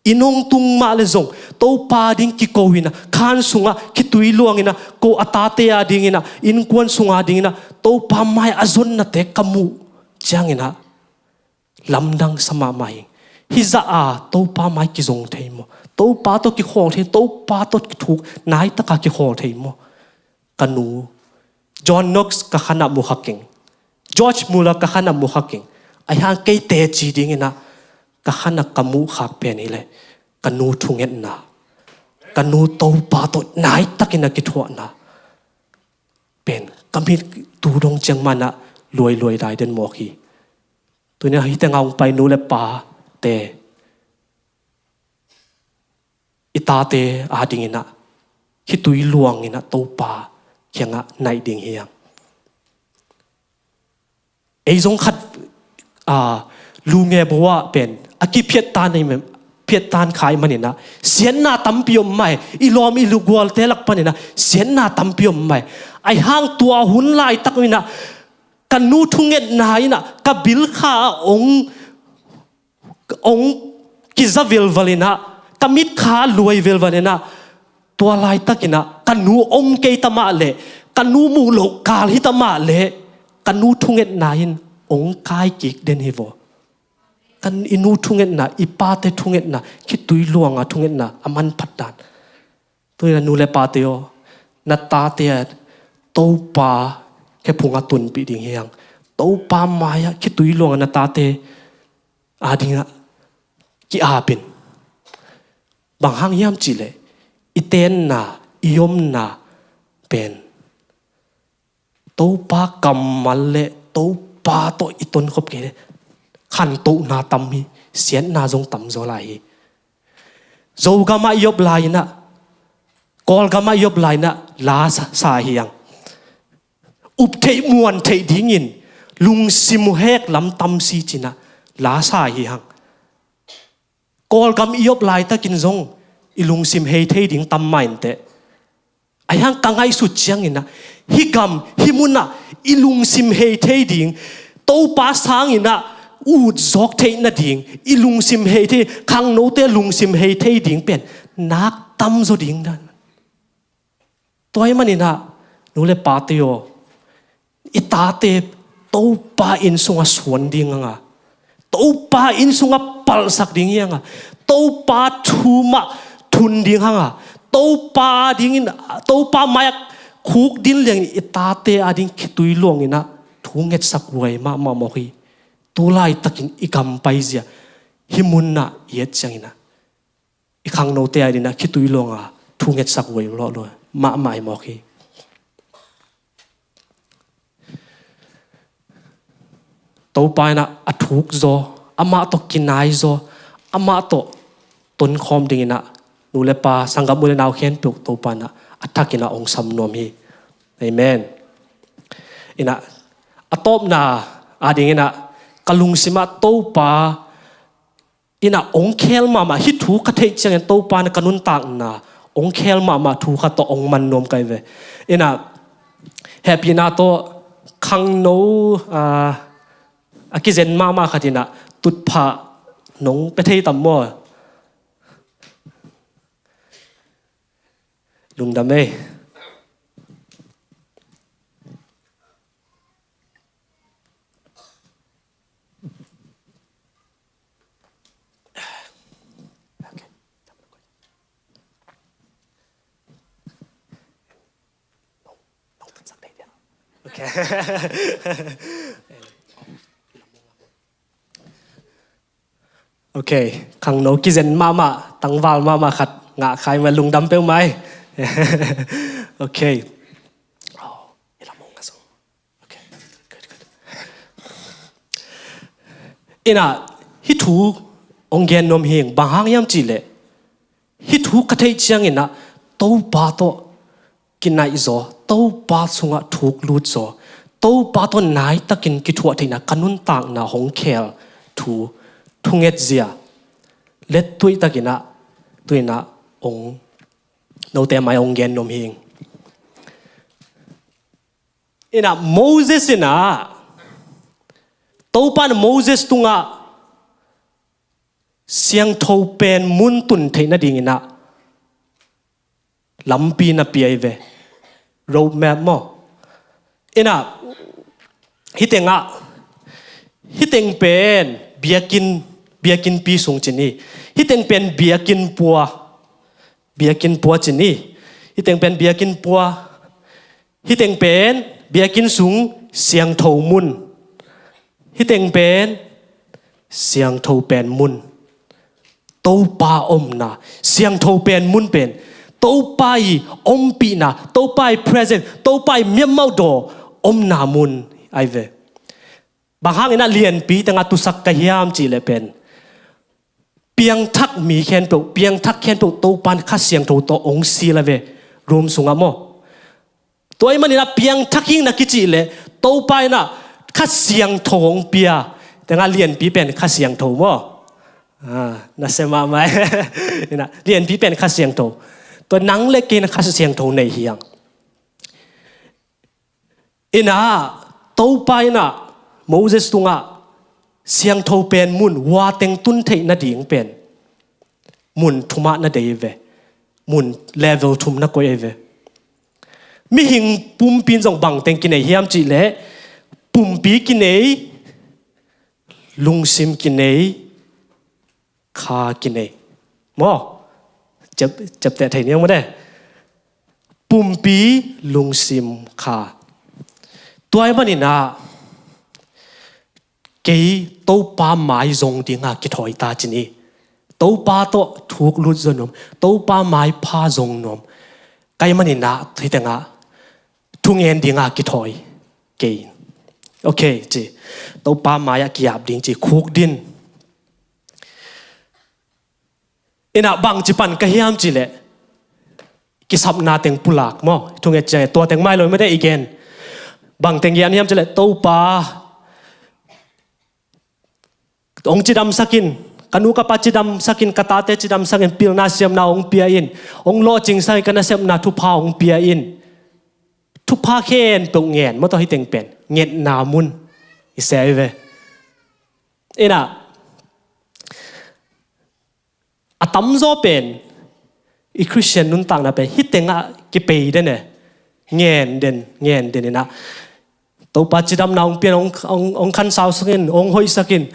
Inn hong tung mah leh zong, Topa ading kiko in a, khan sungah khitui luangin a, ko a tate adingin a, innkuan sung adingin a, Topa mai-ah a zonnate ka muh ciangin a, lamdang sa mahmah hi. Hih zah a Topa mai kizong thei maw? Topa tawh kikhawl thei, Topa tawh kithuk, nai taka kikhawl thei maw? Ka nu, John Knox ka khanah mu kha keng. George Muller ka khanah mu kha keng. Ahi hang kei teci dingin ah ka khanah ka muh khak pen hi leh ka nu thungetna, ka nu Topa tawh nai takin a kithuahna pen ka mit tu dong ciang mah in ah luailuai lai den mawk hi. Tuni a hih teng a hong pai nu le pate, i tate adingin ah khitui luangin ah Topa kiangah naih ding hi hang. Ei zong khat, a, lunge bo ah pen a kiphiat tan, phiat tan kha ahih manin ah siatna tampi om mah hi. I lawm i lugualte lak panin ah siatna tampi om mah hi. Ahi hang tua hun laitak in ah ka nu thungetna in ah ka bil kha ah hong hong kiza vilval in ah, ka mit kha luai vilval in ah, tua laitakin ah ka nu om kei ta mah leh, ka nu muh loh kal hi ta mah leh, ka nu thungetna in hong kai kik den hi vaw. Ka, i nu thungetna, i pate thungetna, khitui luanga thungetna a manphat dan. Tuni a nu le pate aw, na tate a Topa khephung a tunpih ding hi hang. Topa mai-ah khitui luanga na tate adingah ki-ap in. Bang hang hiam cih leh i tenna, i omna pen Topa kammal le Topa tawh i tonkhop kei leh khantohna tam hi, siatna zong tamzaw lai hi. Zogam ah i op lai in ah, Kawlgam ah i op lai in ah la sa, sa hi hang. Up theih muan theih dingin lungsim hek lam tam si ci-in ah la sa hi hang. Kawlgam i op laitakin zong i lungsim hei thei ding tam mah inteh. Ahi hang ka ngaihsut ciangin ah, hih gam, hih mun ah i lungsim hei thei ding, Topa sangin ah ut zawk theih nading, i lungsim hei thei, khangnote lungsim hei thei ding pen nak tamzaw ding dan. Tua ahih manin ah, nu le pate aw, i tate Topa inn sungah suan ding hang a, Topa inn sungah palhsak ding hi hang a, Topa thu mah thun ding hang a, Topa dingin, Topa mai-ah khukdin liangin i tate ading khitui luangin ah thu ngetsak huai mahmah mawk hi. Tu laitakin i gam paizia hih mun ah i et ciangin ah, i khangnote adingin ah khitui luanga thu ngetsak huai lawhlaw mahmah hi mawk hi. Topa in ah a thukzaw, amah tawh kinaizaw, amah tawh tonkhawm dingin ah nu le pa, sanggam u le nau khempeuh Topa in ah a thakin ah hong sam nuam hi. Amen. In ah a tawpna adingin ah ka lungsim ah Topa in ah hong khel mahmah, hih thu ka theih ciangin Topa in ah ka nuntakna hong khel mahmah thu khat tawh hong man nuam ka hi ve. In ah hehpihna tawh khangno, ah, a kizen mahmah khat in ah tutphah nong pia thei tam maw? Lungdam ei. Ok. Ok, khangno kizen mahmah, tangval mahmah khat ngah kha hi mah, lungdam peuhmah ei. Ok. In ah hih thu hong gen nuam hi ing, bang hang hiam cih leh hih thu ka theih ciangin ah Topa tawh kinaihzaw, Topa sungah thuk lutzaw, Topa tawh naitakin kithuah theihna ka nuntakna hong khel thu, thungetzia lettuaih takin ah tu-in ah hong, note mai hong gen nuam hi ing. In ah Moses in ah, Topa in ah Moses tungah siangtho pen mun tun theih nadingin ah lampi na pia hi ve. Road map maw? In ah hih teng ah, hih teng pen biakinn, biakinnpi sung ci ni. Hih teng pen biakinn pua, Biakinn pua ci ni. Hih teng pen biakinn pua. Hih teng pen biakinn sung siangtho mun. Hih teng pen siangtho pen mun. Topa omna, siangtho pen mun pen Topa i ompihna, Topa i present, Topa i miamauh daw omna mun ahi ve. Bang hangin a lianpi tengah tusak ka hiam cih leh pen piangthak mi khempeuh, piangthak khempeuh Topa in Kha Siangtho tawh hong seal a ve, room sungah maw. Tua ahih manin a piangthak hing na kicih leh Topa in a Kha Siangtho hong pia. Tengah lianpi pen Kha Siangtho maw. Ah, na sem mahmah. Ina, lianpi pen Kha Siangtho. Tua nang le kei in a Kha Siangtho nei hi hang. Ina, Topa in a Moses tungah siangtho pen mun, hua teng tun theih nading pen mun thumah na deih ve. Mun level thum na koih ahi ve. Mihing pumpi in zong bang teng kinei hiam cih leh pumpi kinei, lungsim kinei, kha kinei. Maw? Ciap, ciapteh thei ni ang maw de. Pumpi, lungsim, kha. Tua ahih manin a kei Topa mai zong dinga kithawi ta ci ni. Topa tawh thuk lut zaw nuam, Topa mai pha zong nuam. Ka hih manin a hih tengah thungen dinga kithawi kei. Ok ci. Topa mai-ah ki-ap ding ci, khukdin. Ina, bangci pan ka hiam cih leh kisapna teng pulak maw. Thunget ciang tua teng mai lo mete i gen. Bang teng gen hiam cih leh Topa hong cidamsak in, ka nu ka pa cidamsak in, ka tate cidamsak in, pilna siamna hong pia in, hong lawhcingsak in, ka nasepna thupha hong pia in. Thupha khempeuh ngen maw, tua hih teng pen ngetna mun i sia hi ve. Ina, a tamzaw pen i Khristian nuntakna pen hih tengah kipei den e. Ngen den, ngen den ina, Topa cidamna hong pia in, hong, hong, hong khansausak in, hong hoihsak in.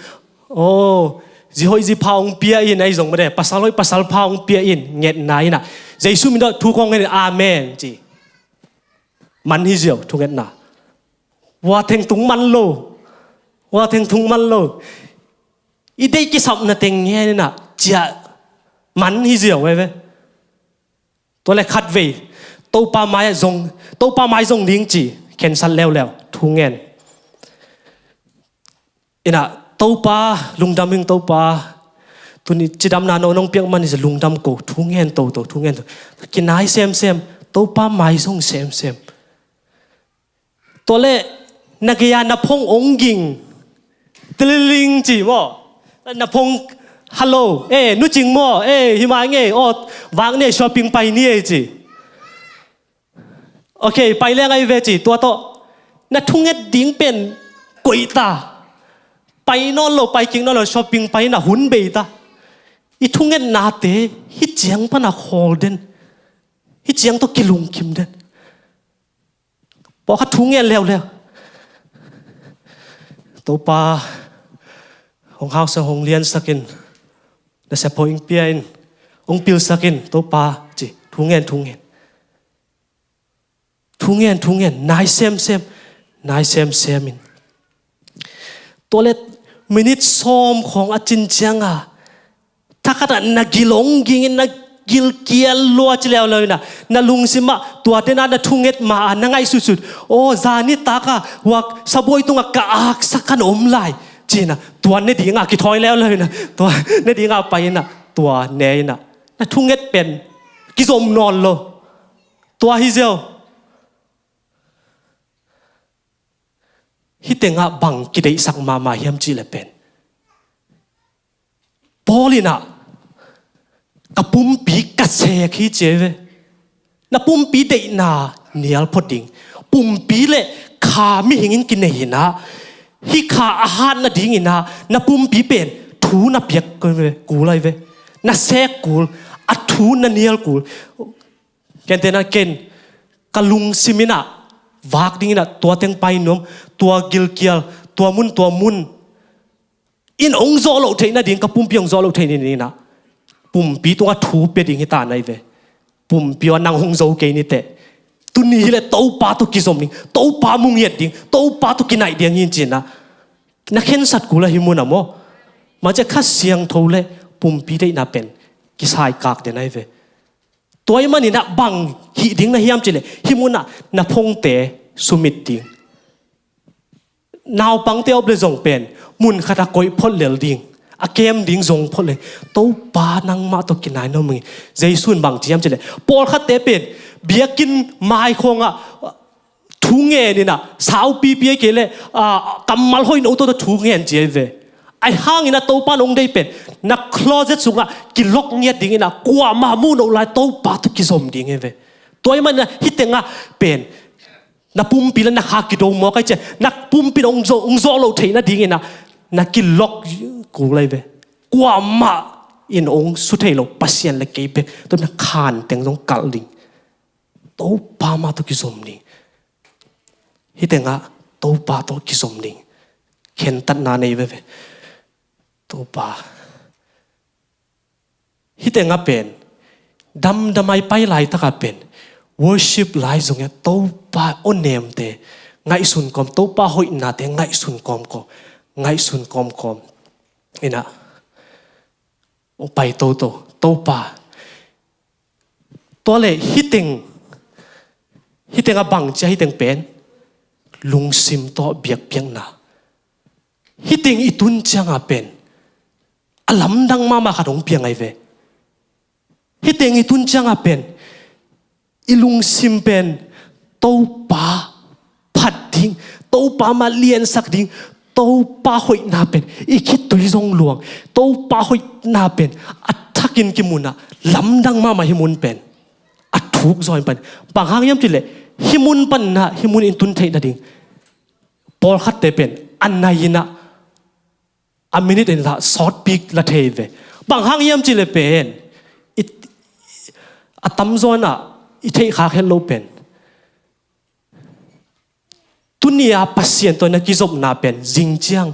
Oh, zi hoih zi pha hong pia in, ahi zong mah de, pasal hoih pasal pha hong pia in, ngetna ina, Jesu min tawh thu kong ngen in, amen ci. Man hi ziau thungetna. Hua theng tung man lo. Hua theng tung man lo. I deih kisapna teng ngen ina, ciah man hi ziau ve ve. Tua le khatvei Topa mai zong, Topa mai zong ding ci, khensat leuleu, thungen. Ina, Topa, lungdam ing Topa. Tuni cidamna no nong piak man hi ziau, lungdam ko, thungen toto, thungen to. Kinai semsem, Topa mai zong semsem. Tua le na gei-a na phong hong ging. Tililing ci maw. Na phong, hello, eh, Nu Cing maw, eh, hi mai ngei, oh, vak ni, shopping pai ni e ci. Ok, pai leng ahi ve ci, tua tawh na thunget ding pen koih ta. Pai nawn lo, pai kik nawn lo, shopping pai na hun bei ta. I thungetnate hih ciang pana khawl den. Hih ciang tawh kilungkim den. Pawlkhat thungen leuleu. Topa hong hausak, hong liansak in. Nasep hoih hong pia in. Hong pilsak in, Topa ci, thungen, thungen. Thungen, thungen, nai semsem, nai semsem in. Tua le minit sawm khawng a cin cianga, thakhatah na gil hong ging in, na gilkial lua ci leuleu ina, na lungsimah tuate na, na thunget ma-a na ngaihsutsut, aw, zan nitak a huak sabuai tungah ka aksa kan om lai ci ina, tua ne dinga kithawi leuleu ina, tua ne dinga pai ina, tua ne ina, na thunget pen kizom nawn lo. Tua hi ziau. Hih tengah bang kideihsak mahmah hiam cih le pen, Paul ina, ka pumpi ka sek hi ci ve. Na pumpi deihna nial phot ding. Pumpi le kha mihing in kinei ina, hih kha a hat nading ina, na pumpi pen thu na piak kul ahi ve. Na sek kul, a thu na nial kul. Ken tena ken ka lungsim ina vak ding ina, tua teng pai nuam, tua gilkial, tua mun, tua mun in hong zawh loh theih nading, ka pumpi hong zawh loh theih nading ina pumpi tungah thu pia ding hi ta na hi ve. Pumpi aw, nang hong zo kei ni teh. Tuni hileh Topa tawh kizom ding, Topa mu ngiat ding, Topa tawh kinaih ding hi ci-in ah na khensat kul a hi mun ah maw. Mah ciang Kha Siangtho le pumpi deihna pen kisaikak den ahi ve. Tua ahih manin ah bang hih ding na hiam cih leh hih mun ah na phongte sumit ding. Naupangte a om leh zong pen mun khat ah koih phot lel ding, a kem ding zong phot lel. Topa nangmah tawh kinaih nuam ing. Jesu in bang ci hiam cih leh pawlkhatte pen biakinn mai khawng ah thu ngen in ah, saupipi ahih kei leh, ah, kammal hoih no tawh thu ngen ci ahi ve. Ahi hangin ah Topa in hong deih pen na closet sungah kilok ngiat ding in ah, kuamah mu no lai Topa tawh kizom ding ahi ve. Tua ahih manin ah hih teng ah pen na pumpi le na kha kido mawk ahih ciang na pumpi in hong zawh, hong zawh loh theih nadingin ah na kilok kul ahi ve. Kuamah in hong su thei lo, Pasian le kei bek. Tua ahih manin ah khanteng zong kalh ding. Topa mah tawh kizom ding. Hih teng ah Topa tawh kizom ding. Khentatna nei veve. Topa. Hih teng ah pen damdam a i pai laitak ah pen worship lai zong ah Topa aw nemte ngaihsun kawm, Topa hoihnate ngaihsun kawmkawm, ngaihsun kawmkawm in ah hong pai toto. Topa, tua leh hih teng, hih teng ah bang ci a, hih teng pen lungsim tawh biakpiakna. Hih teng i tun ciang ah pen a lamdang mahmah khat hong piang ahi ve. Hih teng i tun ciang ah pen i lungsim pen Topa phat ding, Topa mah liansak ding, Topa hoihna pen i khitui zong luang, Topa hoihna pen a thakin kimu in ah lamdang mahmah hih mun pen a thuk zaw in pan. Bang hang hiam cih leh hih mun pan in ah hih mun i tun theih nading pawlkhatte pen a nai in ah a minute in ah sawtpi la thei ve. Bang hang hiam cih leh pen i, a tamzaw in ah i theih khak het lo pen tuni a Pasian tawh na kizopna pen zing ciang,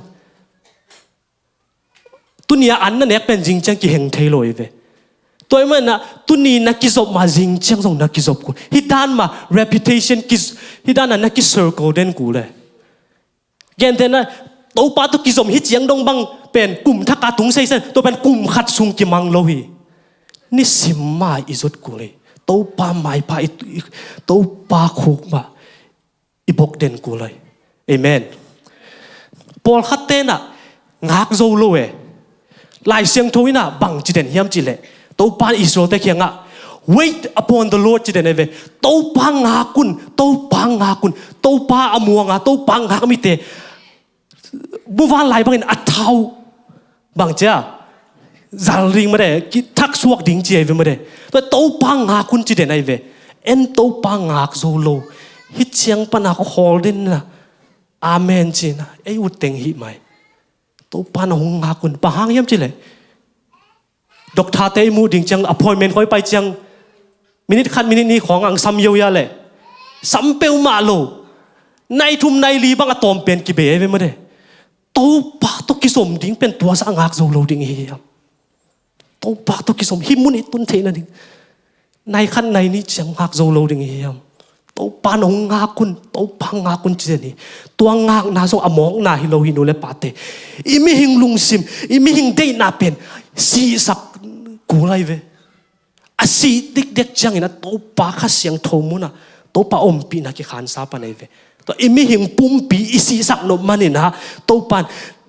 tuni a an na nek pen zing ciang kiheng thei lo hi ve. Tua ahih manin ah tuni na kizop mah zing ciang zong na kizop kul. Hih dan mah reputation ki, hih dan ah na ki circle den kul e. Gentehna, Topa tawh kizom hi ciang dong bang pen kum thak a tung seisen, tua pen kum khat sung kimang lo hi. Nisim mah i zot kul hi. Topa maipha i, i, Topa khuk mah i bok den kul hi. Amen. Pawlkhatte in ah ngak zo lo e. Lai Siangtho in ah bang ci den hiam cih leh Topa in Israelte kiangah, "Wait upon the Lord," ci den ahi ve. Topa ngak un, Topa ngak un, Topa a muang a, Topa ngak mite muvanlai bangin a thau, bang ci a, zal ding mah de, kithaksuak ding ci ahi ve mah de. Tua Topa ngak un ci den ahi ve. En Topa ngak zo lo. Hih ciang pan a khawl den in ah amen ci in ah ei ut teng hi mai. Topa in hong ngak un. Bang hang hiam cih leh doctor-te i muh ding ciang, appointment khawng i pai ciang, minute khat, minute nih khawng a hong sam yoya leh sam peuhmah lo. Nai thum, nai li bang a tawm pen kibei ahi ve mah de. Topa tawh kizom ding pen tua zah a ngak zo lo ding hi hiam? Topa tawh kizom, hih mun i tun theih nading nai khat nai nih ciang ngak zo lo ding hi hiam? Topa in hong ngak un, Topa ngak un ci den hi. Tua ngakna zong a mawkna hi lo hi, nu le pate. I mihing lungsim, i mihing deihna pen sihsak kul ahi ve. A sih dikdek ciangin ah Topa Kha Siangtho mun ah Topa ompihna kikhansa pan ahi ve. Tua i mihing pumpi i sihsak nop manin ah Topa in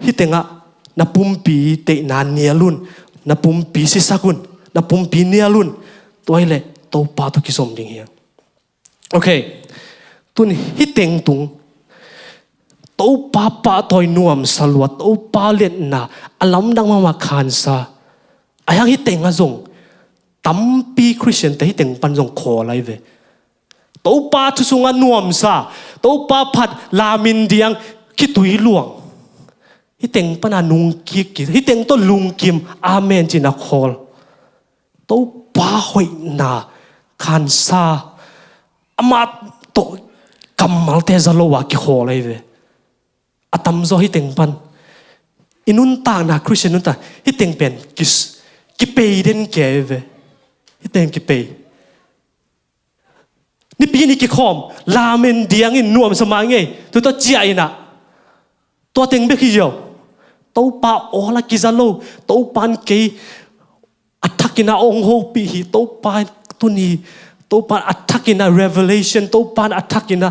hih teng ah na pumpi deihna nial un, na pumpi sisak un, na pumpi nial un. Tua hileh Topa tawh kizom ding hi. Ok. Tun hih teng tung Topa pahtawi nuamsa lua, Topa liatna a lamdang mahmah khansa. Ahi hang hih teng ah zong tampi Khristiante hih teng pan zong khawl ahi ve. Topa thu sungah nuamsa, Topa phat, lamin diang, khitui luang. Hih teng pan a nungkik kik, hih teng tawh lungkim, amen ci-in a khawl. Topa hoihna khansa, amah tawh kammalte za lo a kikhawl ahi ve. A tamzaw hih teng pan i nuntakna, Khristian nuntak, hih teng pen kis, kipei den kei ahi ve. Hih teng kipei. Nipi ni kikhawm, lamen diangin nuamsa mah ngei. Tua tawh ciah inah. Tua teng bek hi ziau. Topa awl a kiza lo. Topa in kei a thakin a ong hopih hi. Topa in tuni. Topa in a thakin a revelation. Topa in a thakin a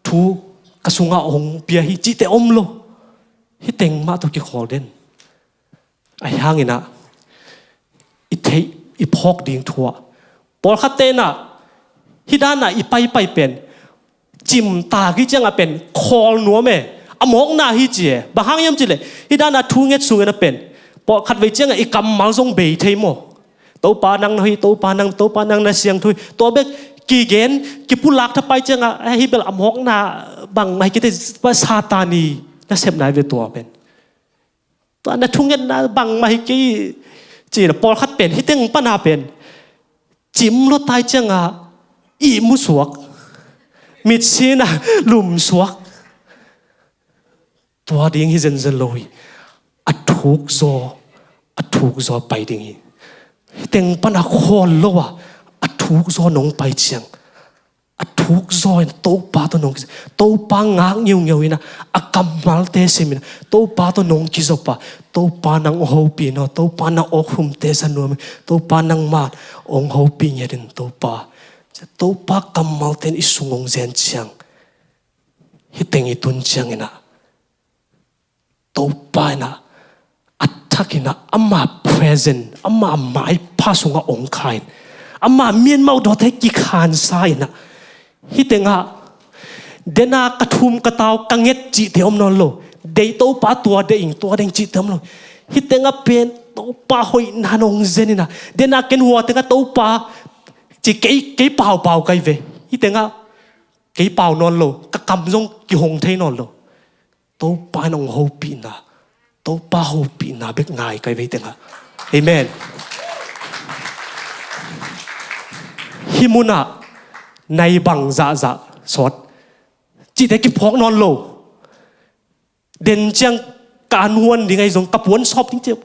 thu ka sungah ong pia hi. Cihte om lo. Hih teng mah tawh kikhawl den. Ahi hangin ah, i theih, i phawk ding thu ah. Pawlkhat tenah, hih danah i paipai pen, cimtak hi ciangah pen, khawl nuam e, a mawkna hi ci e. Bang hang hiam cih leh, hih danah thu nget sungin a pen, pawlkhat vei ciangah i kammal zong bei thei maw. Topa nang na hoih, Topa nang, Topa nang na siangtho hi. Tua bek kigen, kipulak thapai ciangah, eh, hih bel a mawkna bangmah hi kei te, Satan i nasepna hi ve tua pen. Tua na thungetna bangmah hi kei, ci-in a pawlkhat pen, hih teng pana pen. Cim lua tai ciangah, ihmu suak. Mitsi na lum suak. Tua ding hi zenzen lo hi. A thuk zaw, a thuk zaw pai ding hi. Hih teng pana khawl lo a, a thuk zaw nong pai ciang. A thuk zaw in Topa tawh nong, Topa ngak ngeungeu in a, a kammalte sim in a, Topa tawh nong kizop a, Topa nang hopih naw, Topa na awkhumte za nuam in, Topa nangmah ong hopih ngiat in Topa. Topa kammalte in i sung ong zen ciang. Hih teng i tun ciang in a. Topa in a, a thak in a, ama present, ama maipha sungah ong kha in. Ama mianmau dawte kikhansa in a. Hih tengah, dena ka thum ka tau ka nget cihte om nawn lo. Deih Topa tua deih ing tua deih ing cihte om lo. Hih tengah pen Topa hoihna nong zen in a. Dena ken hua tengah Topa ci kei, kei paupau kai ve. Hih tengah kei pau nawn lo. Ka kam zong kihong thei nawn lo. Topa in ong hopihna, Topa hopihna bek ngai kai vei tengah. Amen. Hih munah nai bang zahzah sawt cihte kiphawk nawn lo. Den ciang ka an huan ding ahi zong ka puan sawp ding ciang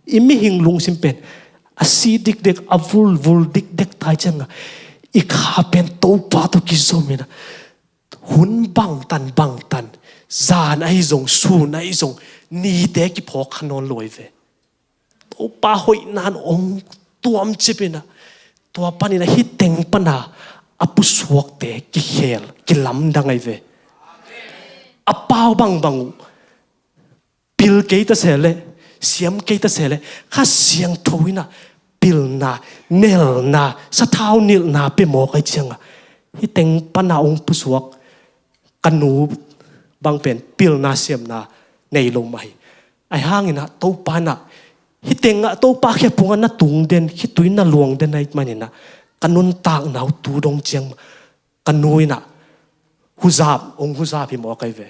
i mihing lungsim pen a si dikdek, a vulvul dikdek tai ciangah i kha pen Topa tawh kizom in a. Hun bangtan bangtan, zan ahi zong, sun ahi zong, nite kiphawk kha nawn lo hi ve. Topa hoihna in ong tuamcip in a, tua panin a hih teng pana a pusuakte kikhel, kilamdang ahi ve. A pau bangbang uh, pil kei ta se leh, siam kei ta se leh, Kha Siangtho in a pilna, nelna, sathau nilhna pia mawk ahi ciangah. Hih teng pana ong pusuak, ka nu bang pen pilna siamna nei lo mah hi. Ahi hangin a Topa in a, hih tengah Topa khephungah na tung den, khitui na luang den ahih manin a, ka nuntakna uh tu dong ciang, ka nu in a, huzap, ong huzap hi mawk ahi ve.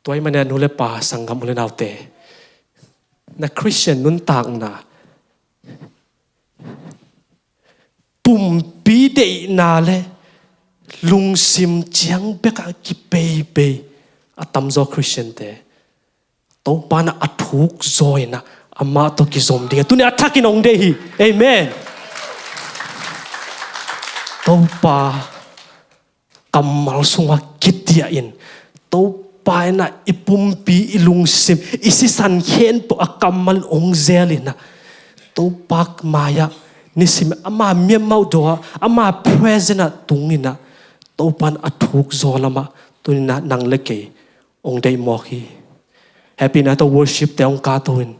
Tua ahih manin a nu le pa, sanggam u le naute, na Christian nuntakna pumpi deihna le lungsim ciang bekah kipeipei a tamzaw Christian-te Topa in a thuk zaw in a, amah tawh kizom ding a, tuni a thakin ong deih hi. Amen. Topa kammal sungah kitiah in, Topa in a i pumpi, i lungsim, i sisan khempeuh a kammal in ong zel in a, Topa mai-ah nisim ama miamauh dawh ah, ama present ah tung in a, Topa in a thuk zaw lamah tuni in a nang le kei ong deih mawk hi. Happy night of worship-te ong kah to in.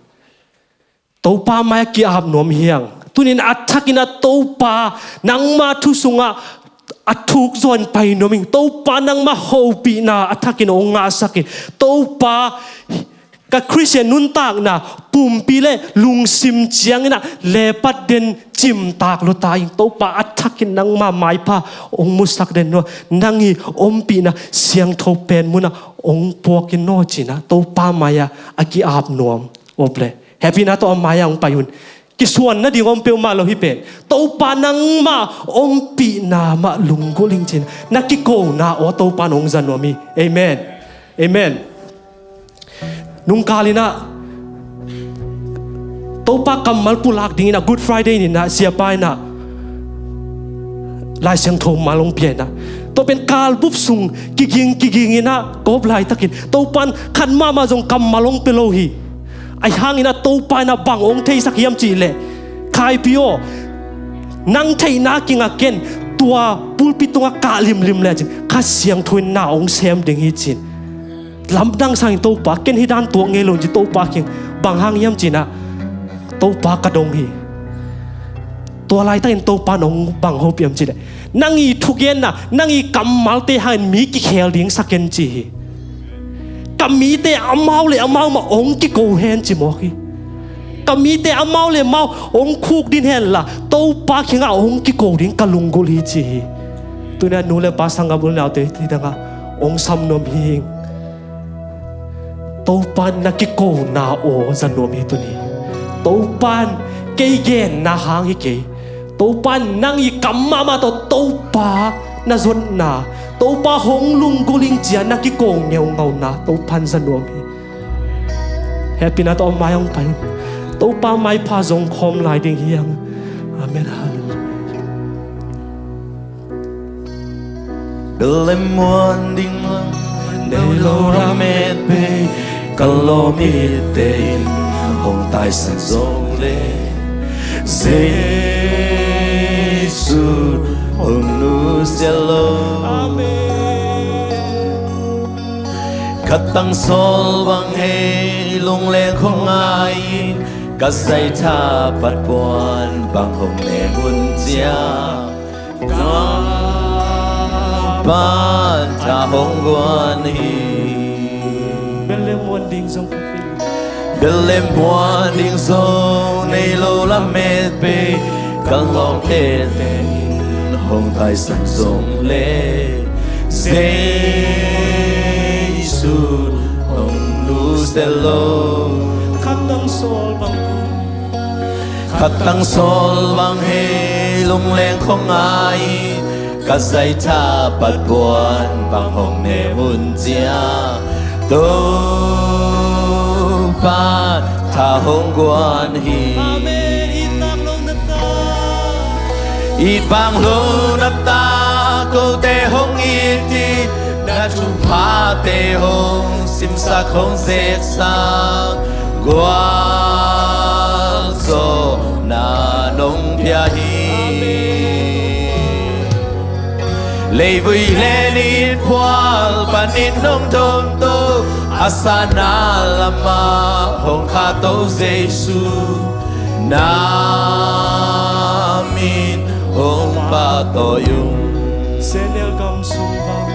Topa mai-ah ki-ap nuam hi hang. Tuni in a thakin a Topa nangma thu sungah a thuk zaw in pai nuam ing. Topa nangma hopihna a thakin ong ngahsak in. Topa ka Christian nuntakna pumpi le lungsim ciang in a lepat den cimtak lua ta ing. Topa a thakin nangma maipha ong musak den naw. Nang i ompihna siangtho pen munah ong puak in naw ci-in a Topa mai-ah a ki-ap nuam. Op le. Happy night tawh a mai-ah ong pai un. Kisuan nading om peuhmah lo hi pen. Topa nangmah ompihna mah lunggulh ing ci-in na kikona aw Topa in ong za nuam hi. Amen. Amen. Nungkal in a Topa kammal pulak ding in a Good Friday ni in a siapa in a Lai Siangtho mal hong pia in ah, tua pen kalbup sung kiging kiging in ah kawp laitakin Topa in khat mahmah zong kammal hong pia lo hi. Ahi hangin ah Topa in ah bang hong theisak hiam cih leh, Khaipi aw, nang theihna kingah ken tua pulpit tungah kah limlim lecin Kha Siangtho in na hong sem ding hi, ci-in. Lamdang sangin Topa, ken hih dan tuak ngei lo, ci. Topa kiang, bang hang hiam, ci-in ah, Topa ka dong hi. Tua laitakin Topa in hong bang hopih hiam cih leh, nang i thugenna, nang i kammalte hangin mi kikhel ding sa ken, ci hi. Ka mite amau le amau mah hong kiko hen, ci mawk hi. Ka mite amau le amau hong khukdin hen la, Topa kiangah hong kiko ding ka lunggulh hi, ci hi. Tuni-a nu le pa, sanggam u le naute, hih dangah hong sam nuam hi ing. Topa in na kikona aw za nuam hi tuni. Topa in kei genna hang hi kei. Topa in nang i kam mahmah tawh Topa na zotna, Topa hong lunggulh ing ci-a na kiko ngeungauna Topa in za nuam hi. Hehpihna tawh mai hong pai in. Topa maipha zong khawm lai ding hi hang. Amen. Halleluiah. Bel lem muan ding nei lo lamet bei, ka lawm itte in hong taisan zong le, Jesu hong nusia lo. Amen. Khatang sawl bang hei lungleng khong ngai in, ka zaitha pat puan bang hong ne mun cia, Topa tha hong guan hi. Bel lem muan ding zong, bel lem muan ding zong nei lo lamet bei, ka lawm itte in hong taisan zong le, Jesu hong nusia lo. Khatang sawl bang hong, khatang sawl bang hei lungleng khong ngai in, ka zaitha pat puan bang hong ne mun cia, Topa tha hong guan hi. Amen. It bang lo na ta, it bang lo na ta, kote hong it in, na thuphate hong simsak hong zeksak, gualzawhna nong pia hi. Amen. Leivui le ni phual panin nong dawmto, a sanna lamah hong khahto Jesu, na min hong pahtawi ung. Sehnel gam sung bang,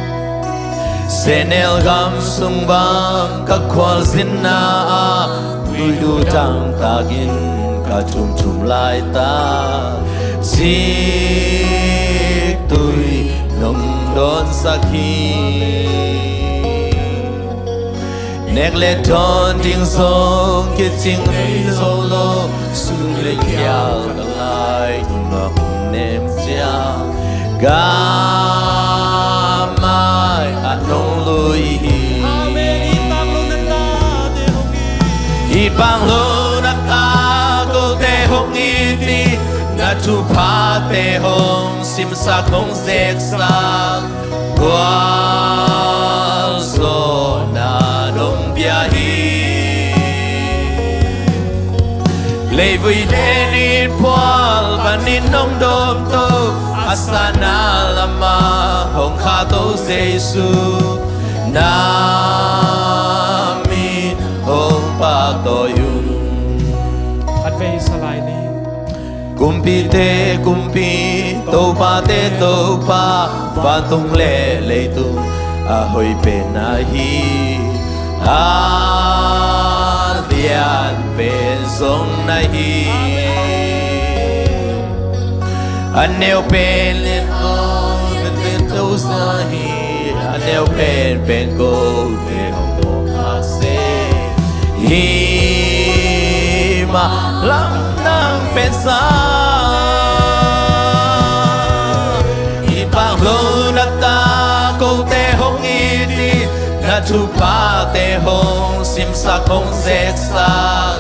sehnel gam sung bang ka khualzinna ah, tuidu tangtakin ka thumthum laitak, ciktui nong dawnsak hi. Nek le dawn ding zong kicing ngei zo lo, sum le khial ka ngai tungah hong nem cia, ka mai ah nong lui hi. Amen. It bang lo na ta, it bang lo na ta, kote hong it in, na thuphate hong simsak hong zeksak, gualzawhna nong pia hi. Leivui le ni phual panin nong dawmto, a sanna lamah hong khahto Jesu, na min hong pahtawi ung. Khatvei sa lai ni. Kumpite Kumpi, topate Topa, vantung le leitung a hoih pen ahi, a lian pen zong na hi. A neu pen lian hong pen pen to sa hi, a neu pen pen ko te hong ko khak se. Hi mah lamdang pen sa. It bang lo na ta, kote hong it in, na thuphate hong simsak hong zeksak,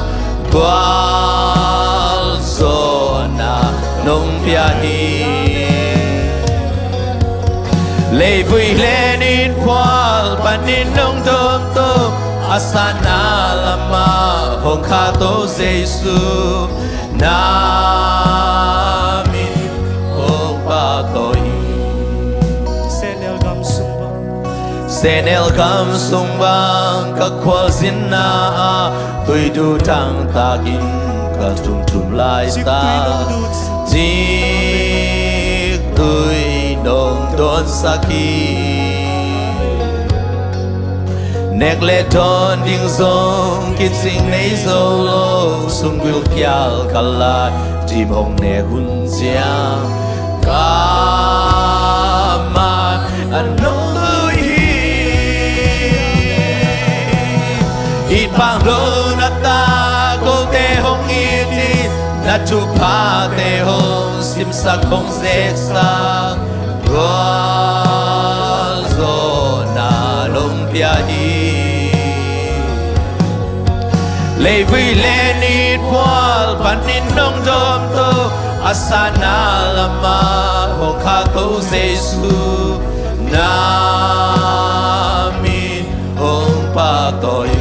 gualzawhna nong pia hi. Leivui le nin phual panin nong dawmto, a sanna lamah hong khahto Jesu, na min hong pahtawi hi. Senel gam sung bang, Senel gam sung bang ka khualzinna ah, tuidu tangtakin ka tumtum laita, ziktui nong dawnsak hi. Nek le dawn ding zong kicing nei zo lo, sumgulh khial ka lai, dim hong nek hun ciang, ka mai ah nong lui hi. It phak lo na ta, kote hong it hi, na thuphate hong simsak hong zeksak, gualzawhna nong pia hi. Leivui le nin phual panin nong dawmto, a sanna lamah hong khahto Jesu, na min hong pahtawi hi.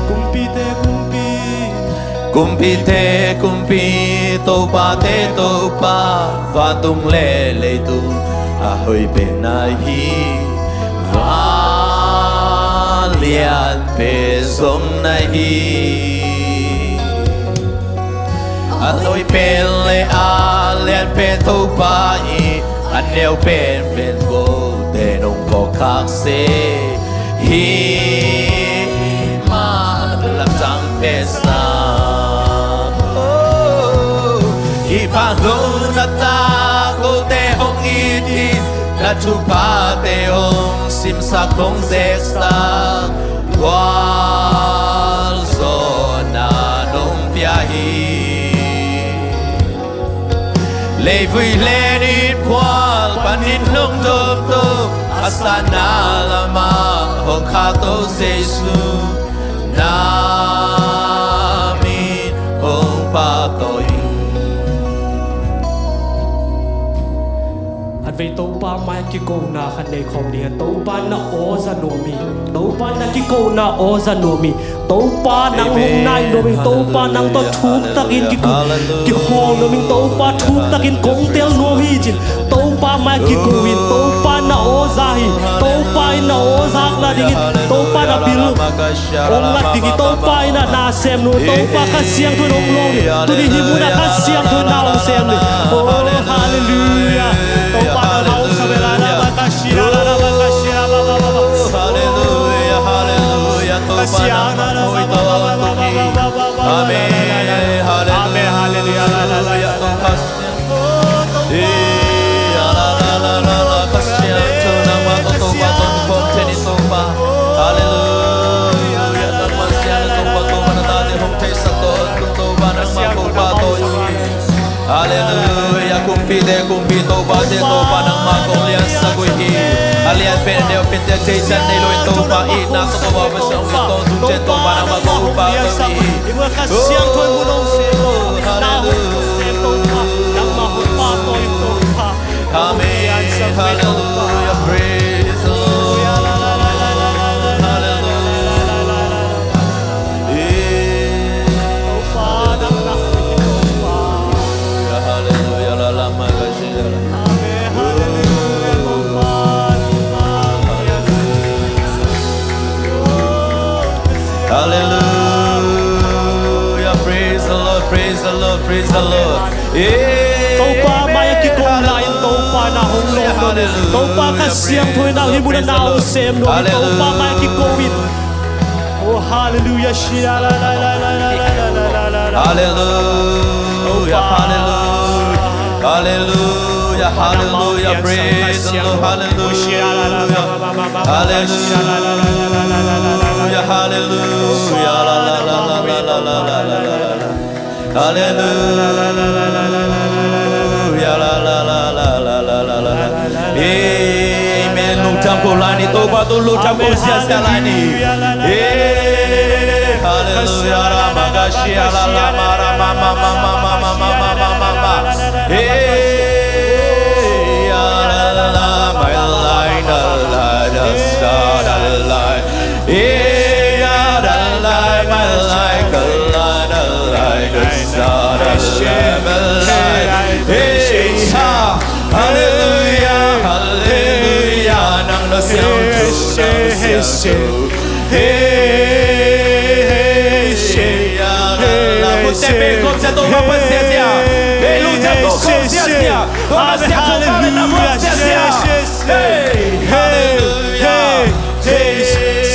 Kumpite kumpi, kumpite kumpi, topate topa, vantung le leitung a hoih pen na hi, vanglian pen zong na hi. A hoih pen le a lian pen Topa hi, a neu penpen kote nong phawk khak seh hi. Hih mah lamdang pesa, oh, hih phak lo na ta, kote hong it hi, na thuphate hong simsak hong zeksak, gualzawhna nong pia hi. Leivui le nin phual panin nong dawmto, a sanna lamah hong khahto Jesu, na min hong pahtawi hi. Khatvei Topa mai-ah kikona khat nei khawm ding hi. Topa na aw za nuam hi. Topa na kikona aw za nuam hi. Topa nang hong nai nuam hi. Topa nang tawh thuktakin kikum, kikhawl nuam hi. Topa thuktakin kong tel nuam hi ci-in Topa mai-ah kiko in, Topa na aw za hi. Topa in na aw zakna dingin Topa na bil hong lak ding hi. Topa in na sem nuam hi. Topa Kha Siangtho in hong lawng hi. Tuni hih munah Kha Siangtho in na hong sem hi. Oh, halleluiah. Topa na hong sa ve la la ba ka shi la la la ba ka shi la la la la la. Halleluiah, halleluiah. Topa nang hong hoih tawntung hi. Amen. Halleluiah. Amen. Halleluiah. Topa Kha Siangtho, nangmah tawh Topa tawh kikhawm kei ni Topa. Halleluiah. Nangmah siangtho Topa, Topa na tate hong theisak tawntung Topa, nangmah Topa tawh hi. Halleluiah. Kumpite Kumpi, topate Topa, nangmah kong liansak uh hi. A lian pen a neu pen te theisan nei lo in Topa, itna tawh Topa, Pasian hong tawntung ciang Topa, nangmah kong upa tawh hi. Kha Siangtho in mun hong sem, na hong sem Topa, nangmah hong pahtawi Topa. Amen. Hallelujah. Praise the Lord. Hallelujah. Hallelujah. La la ma ga shi la la. Hallelujah. Praise the Lord. Praise the Lord. Praise the Lord. Topa mai-ah kiko lai-in Topa na hong lawng nuam hi. Topa Kha Siangtho in na hih munah na hong sem nuam hi. Topa mai-ah kiko in. Oh, halleluiah. Shi la la la la la. Halleluiah. Halleluiah. Halleluiah. Halleluiah. Praise the Lord. Halleluiah. Halleluiah. Halleluiah. La la la la la la. Halleluiah. La la la la la. Amen. Lungtang ko lai ni, Topa tungah lungtang ko ziahziah lai ni. Halleluiah. Ra ma ga shi la la ma ra ma ma ma. Halleluiah. La la la la. Hey, ha, hallelujah, hallelujah. Nang na siangtho, nang na siangtho. Hey, hey, hey, hey. Hey, hey, hey. Hey, hey, hey.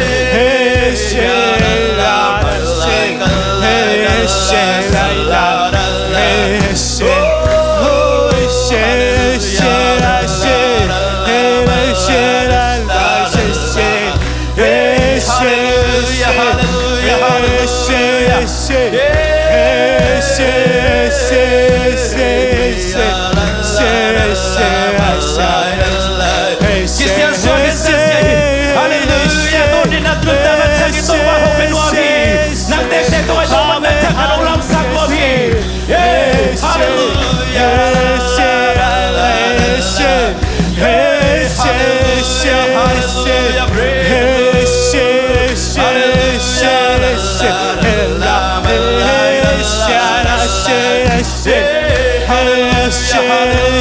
Hey, hallelujah. Hallelujah, hallelujah. Hallelujah.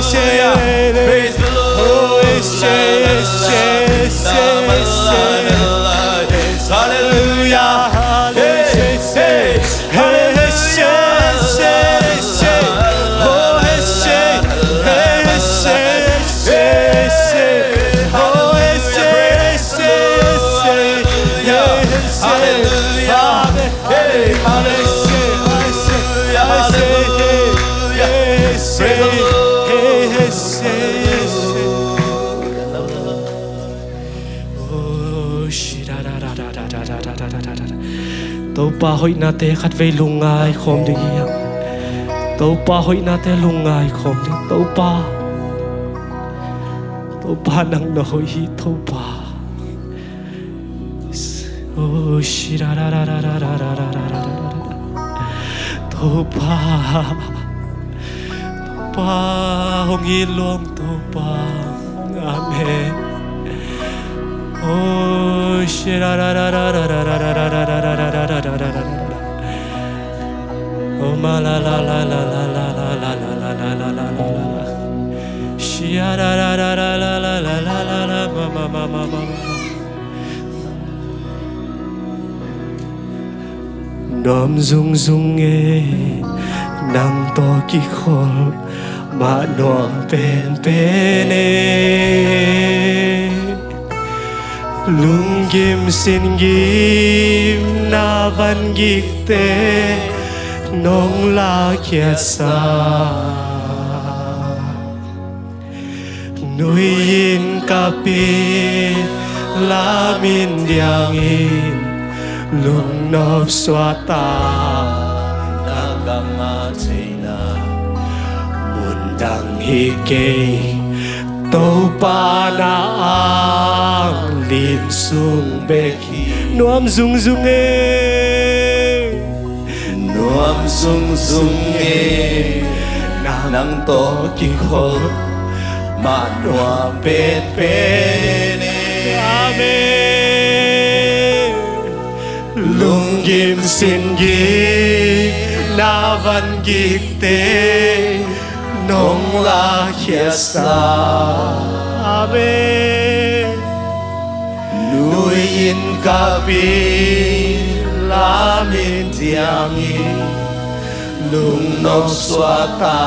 Hallelujah. Praise the Lord. Praise the Lord. Praise the Lord. Hallelujah. Hallelujah, hallelujah, hallelujah. Hallelujah. Hallelujah. Praise the Lord. Hallelujah. Hey, hey. Hallelujah. Hallelujah. Hey, hallelujah. Hallelujah. Praise the Lord. Topa hoihnate khatvei lungngai khawm ding hi hang. Topa hoihnate lungngai khawm ding. Topa, Topa nang na hoih hi, Topa. Oh, shira ra ra ra ra ra ra ra ra ra ra ra. Topa, Topa, hong it luang Topa. Amen. Oh, shira ra ra ra ra ra ra ra ra ra ra ra ra ra ra ra. Oh, ma la la la la la la la la la la la la la la la la. Shia ra ra ra ra ra ra ra ra ra ra ra ma ma ma ma ma ma. Nuam zungzung e, nang tawh kikhol mah nuam penpen e. Lunggim singgim na van gikte nong lakkhiatsa, nui-in kapit lamin diangin lungnop suahta, na ka ngah theihna mun dang hi kei. Topa na anglim sung bek hi. Nuam zungzung e, nuam zungzung e, nang tawh kikhol mah nuam penpen e. Amen. Lunggim singgim na van gikte nong lakkhiatsa, amen, nui-in kapit lamin diangin lungnop suahta,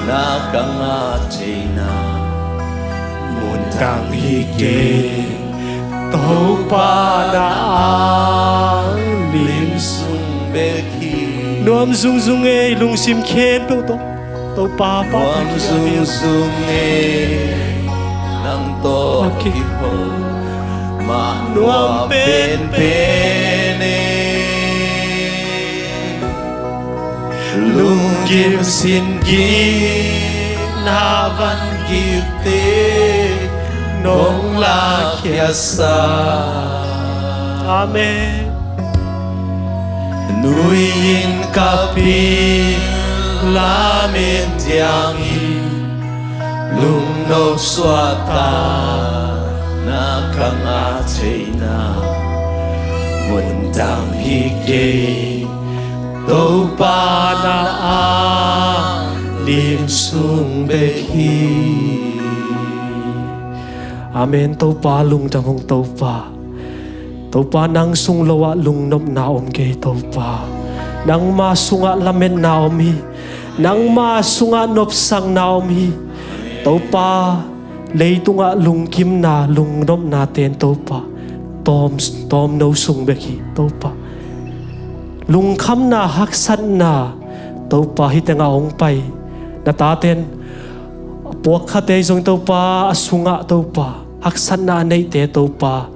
na ka ngah theihna mun Tang hi kei, Topa na ang lim sung bek hi. Nuam zungzung ei, lungsim khempeuh tawh Topa, Topa nuam zungzung ei, nang tawh kiho mah nuam penpen ei. Lunggim sin gik na van gikte nong lakhia sa. Amen. Nui in ka pi lamen tiang in lungno suahtakna ka ngah theihna mun tang hi kei, Topa na ang lim sung bek hi. Amen. Topa lungdam ung Topa. Topa nang sung lo ah lungnopna om kei Topa. Nangma sungah lametna om hi. Nangma sungah nopsakna om hi. Topa, leitungah lungkimna, lungnopna ten Topa tawm, tawmno sung bek hi Topa. Lungkhamna, haksatna Topa hih tengah hong pai na taten a puak khate zong Topa, a sungah Topa haksatna a neihte Topa,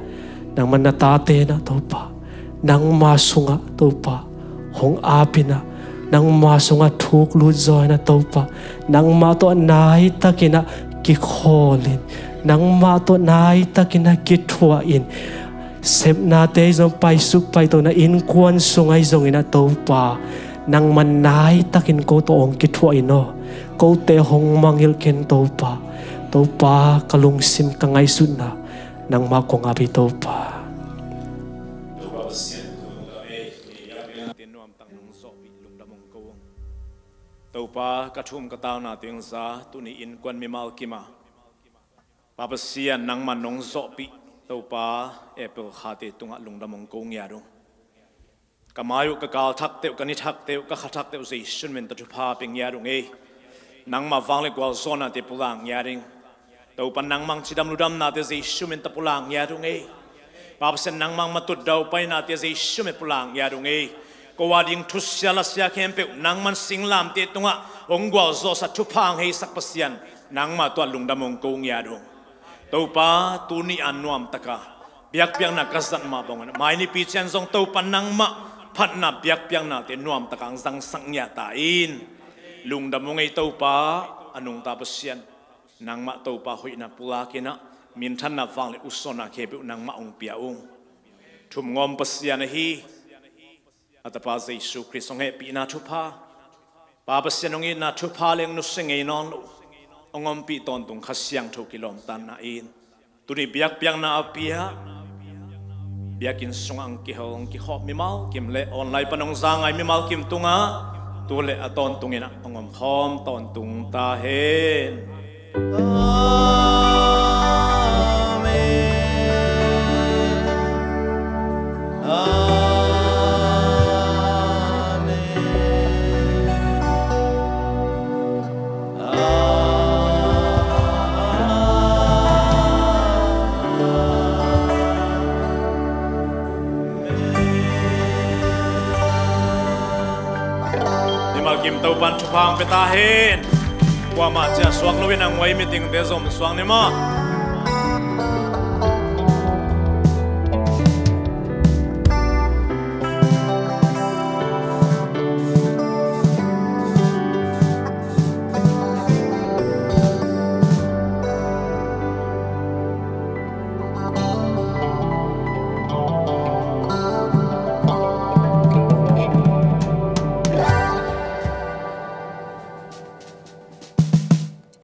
nangman na tate na Topa, nangma sungah Topa hong apin ah, nangma sungah thuk lut zaw in ah Topa, nangmah tawh naitakin ah kikhawl in, nangmah tawh naitakin ah kithuah in, sepnate zong paisuk paito na innkuan sung ahi zongin ah Topa, nangman naitakin ko tawh hong kithuah in aw, kote hong mangngilh ken Topa. Topa, ka lungsim, ka ngaihsutna nangmah kong ap hi Topa. Topa Pasian, tuni a biakpiakna te nuamtak nong zawhpih lungdam hong ko ung. Topa, ka thum ka tauna teng za tuni innkuan mimal kim a, Pa Pasian, nangmah nong zawhpih Topa, April kha te tungah lungdam hong ko ngiat ung. Ka mai uh, ka kal thak teuh, ka ni thak teuh, ka kha thak teuh Jesu min tawh thupha pia ngiat ung ei. Nangmah vanglian gualzawhnate pulak ngiat ing. Topa nangmah cidam ludamnate Jesu min tawh pulak ngiat ung ei. Pa Pasian nangmah matut daupainate Jesu min pulak ngiat ung ei. Ko a ding thusia lasia khempeuh nangman singlamteh tungah hong gualzawhsak thupha hong heisak Pasian nangmah tungah lungdam hong ko ngiat ung. Topa tuni a nuamtaka biakpiakna ka zat mah bangin mai nipi ciang zong Topa nangmah phatna biakpiaknate nuamtaka hong zangsak ngiat ta in. Lungdam ung ei Topa, a nungta Pasian. Nangmah Topa hoihna pulakin ah minthanna vanglian usawnna khempeuh nangmah hong pia ung. Thumngawm Pasian ahi a Tapa Jesu Khrist hong hehpihna thupha, Pa Pasian hong itna thupha le hong nusia ngei nawn lo hong ompih tawntung Kha Siangtho kilawmtatna in tuni biakpiakna a pia, biakinn sungah hong kihel hong kikhawm mimal kim le online pan hong za ngai mimal kim tungah tu le a tawntungin ah hong omkhawm tawntung ta hen. Amen. Amen. Amen. Mimal kim Topan thupha hong pia ta hen. Kuamah ciah suak loin a nguai meetingte zom suak ni maw.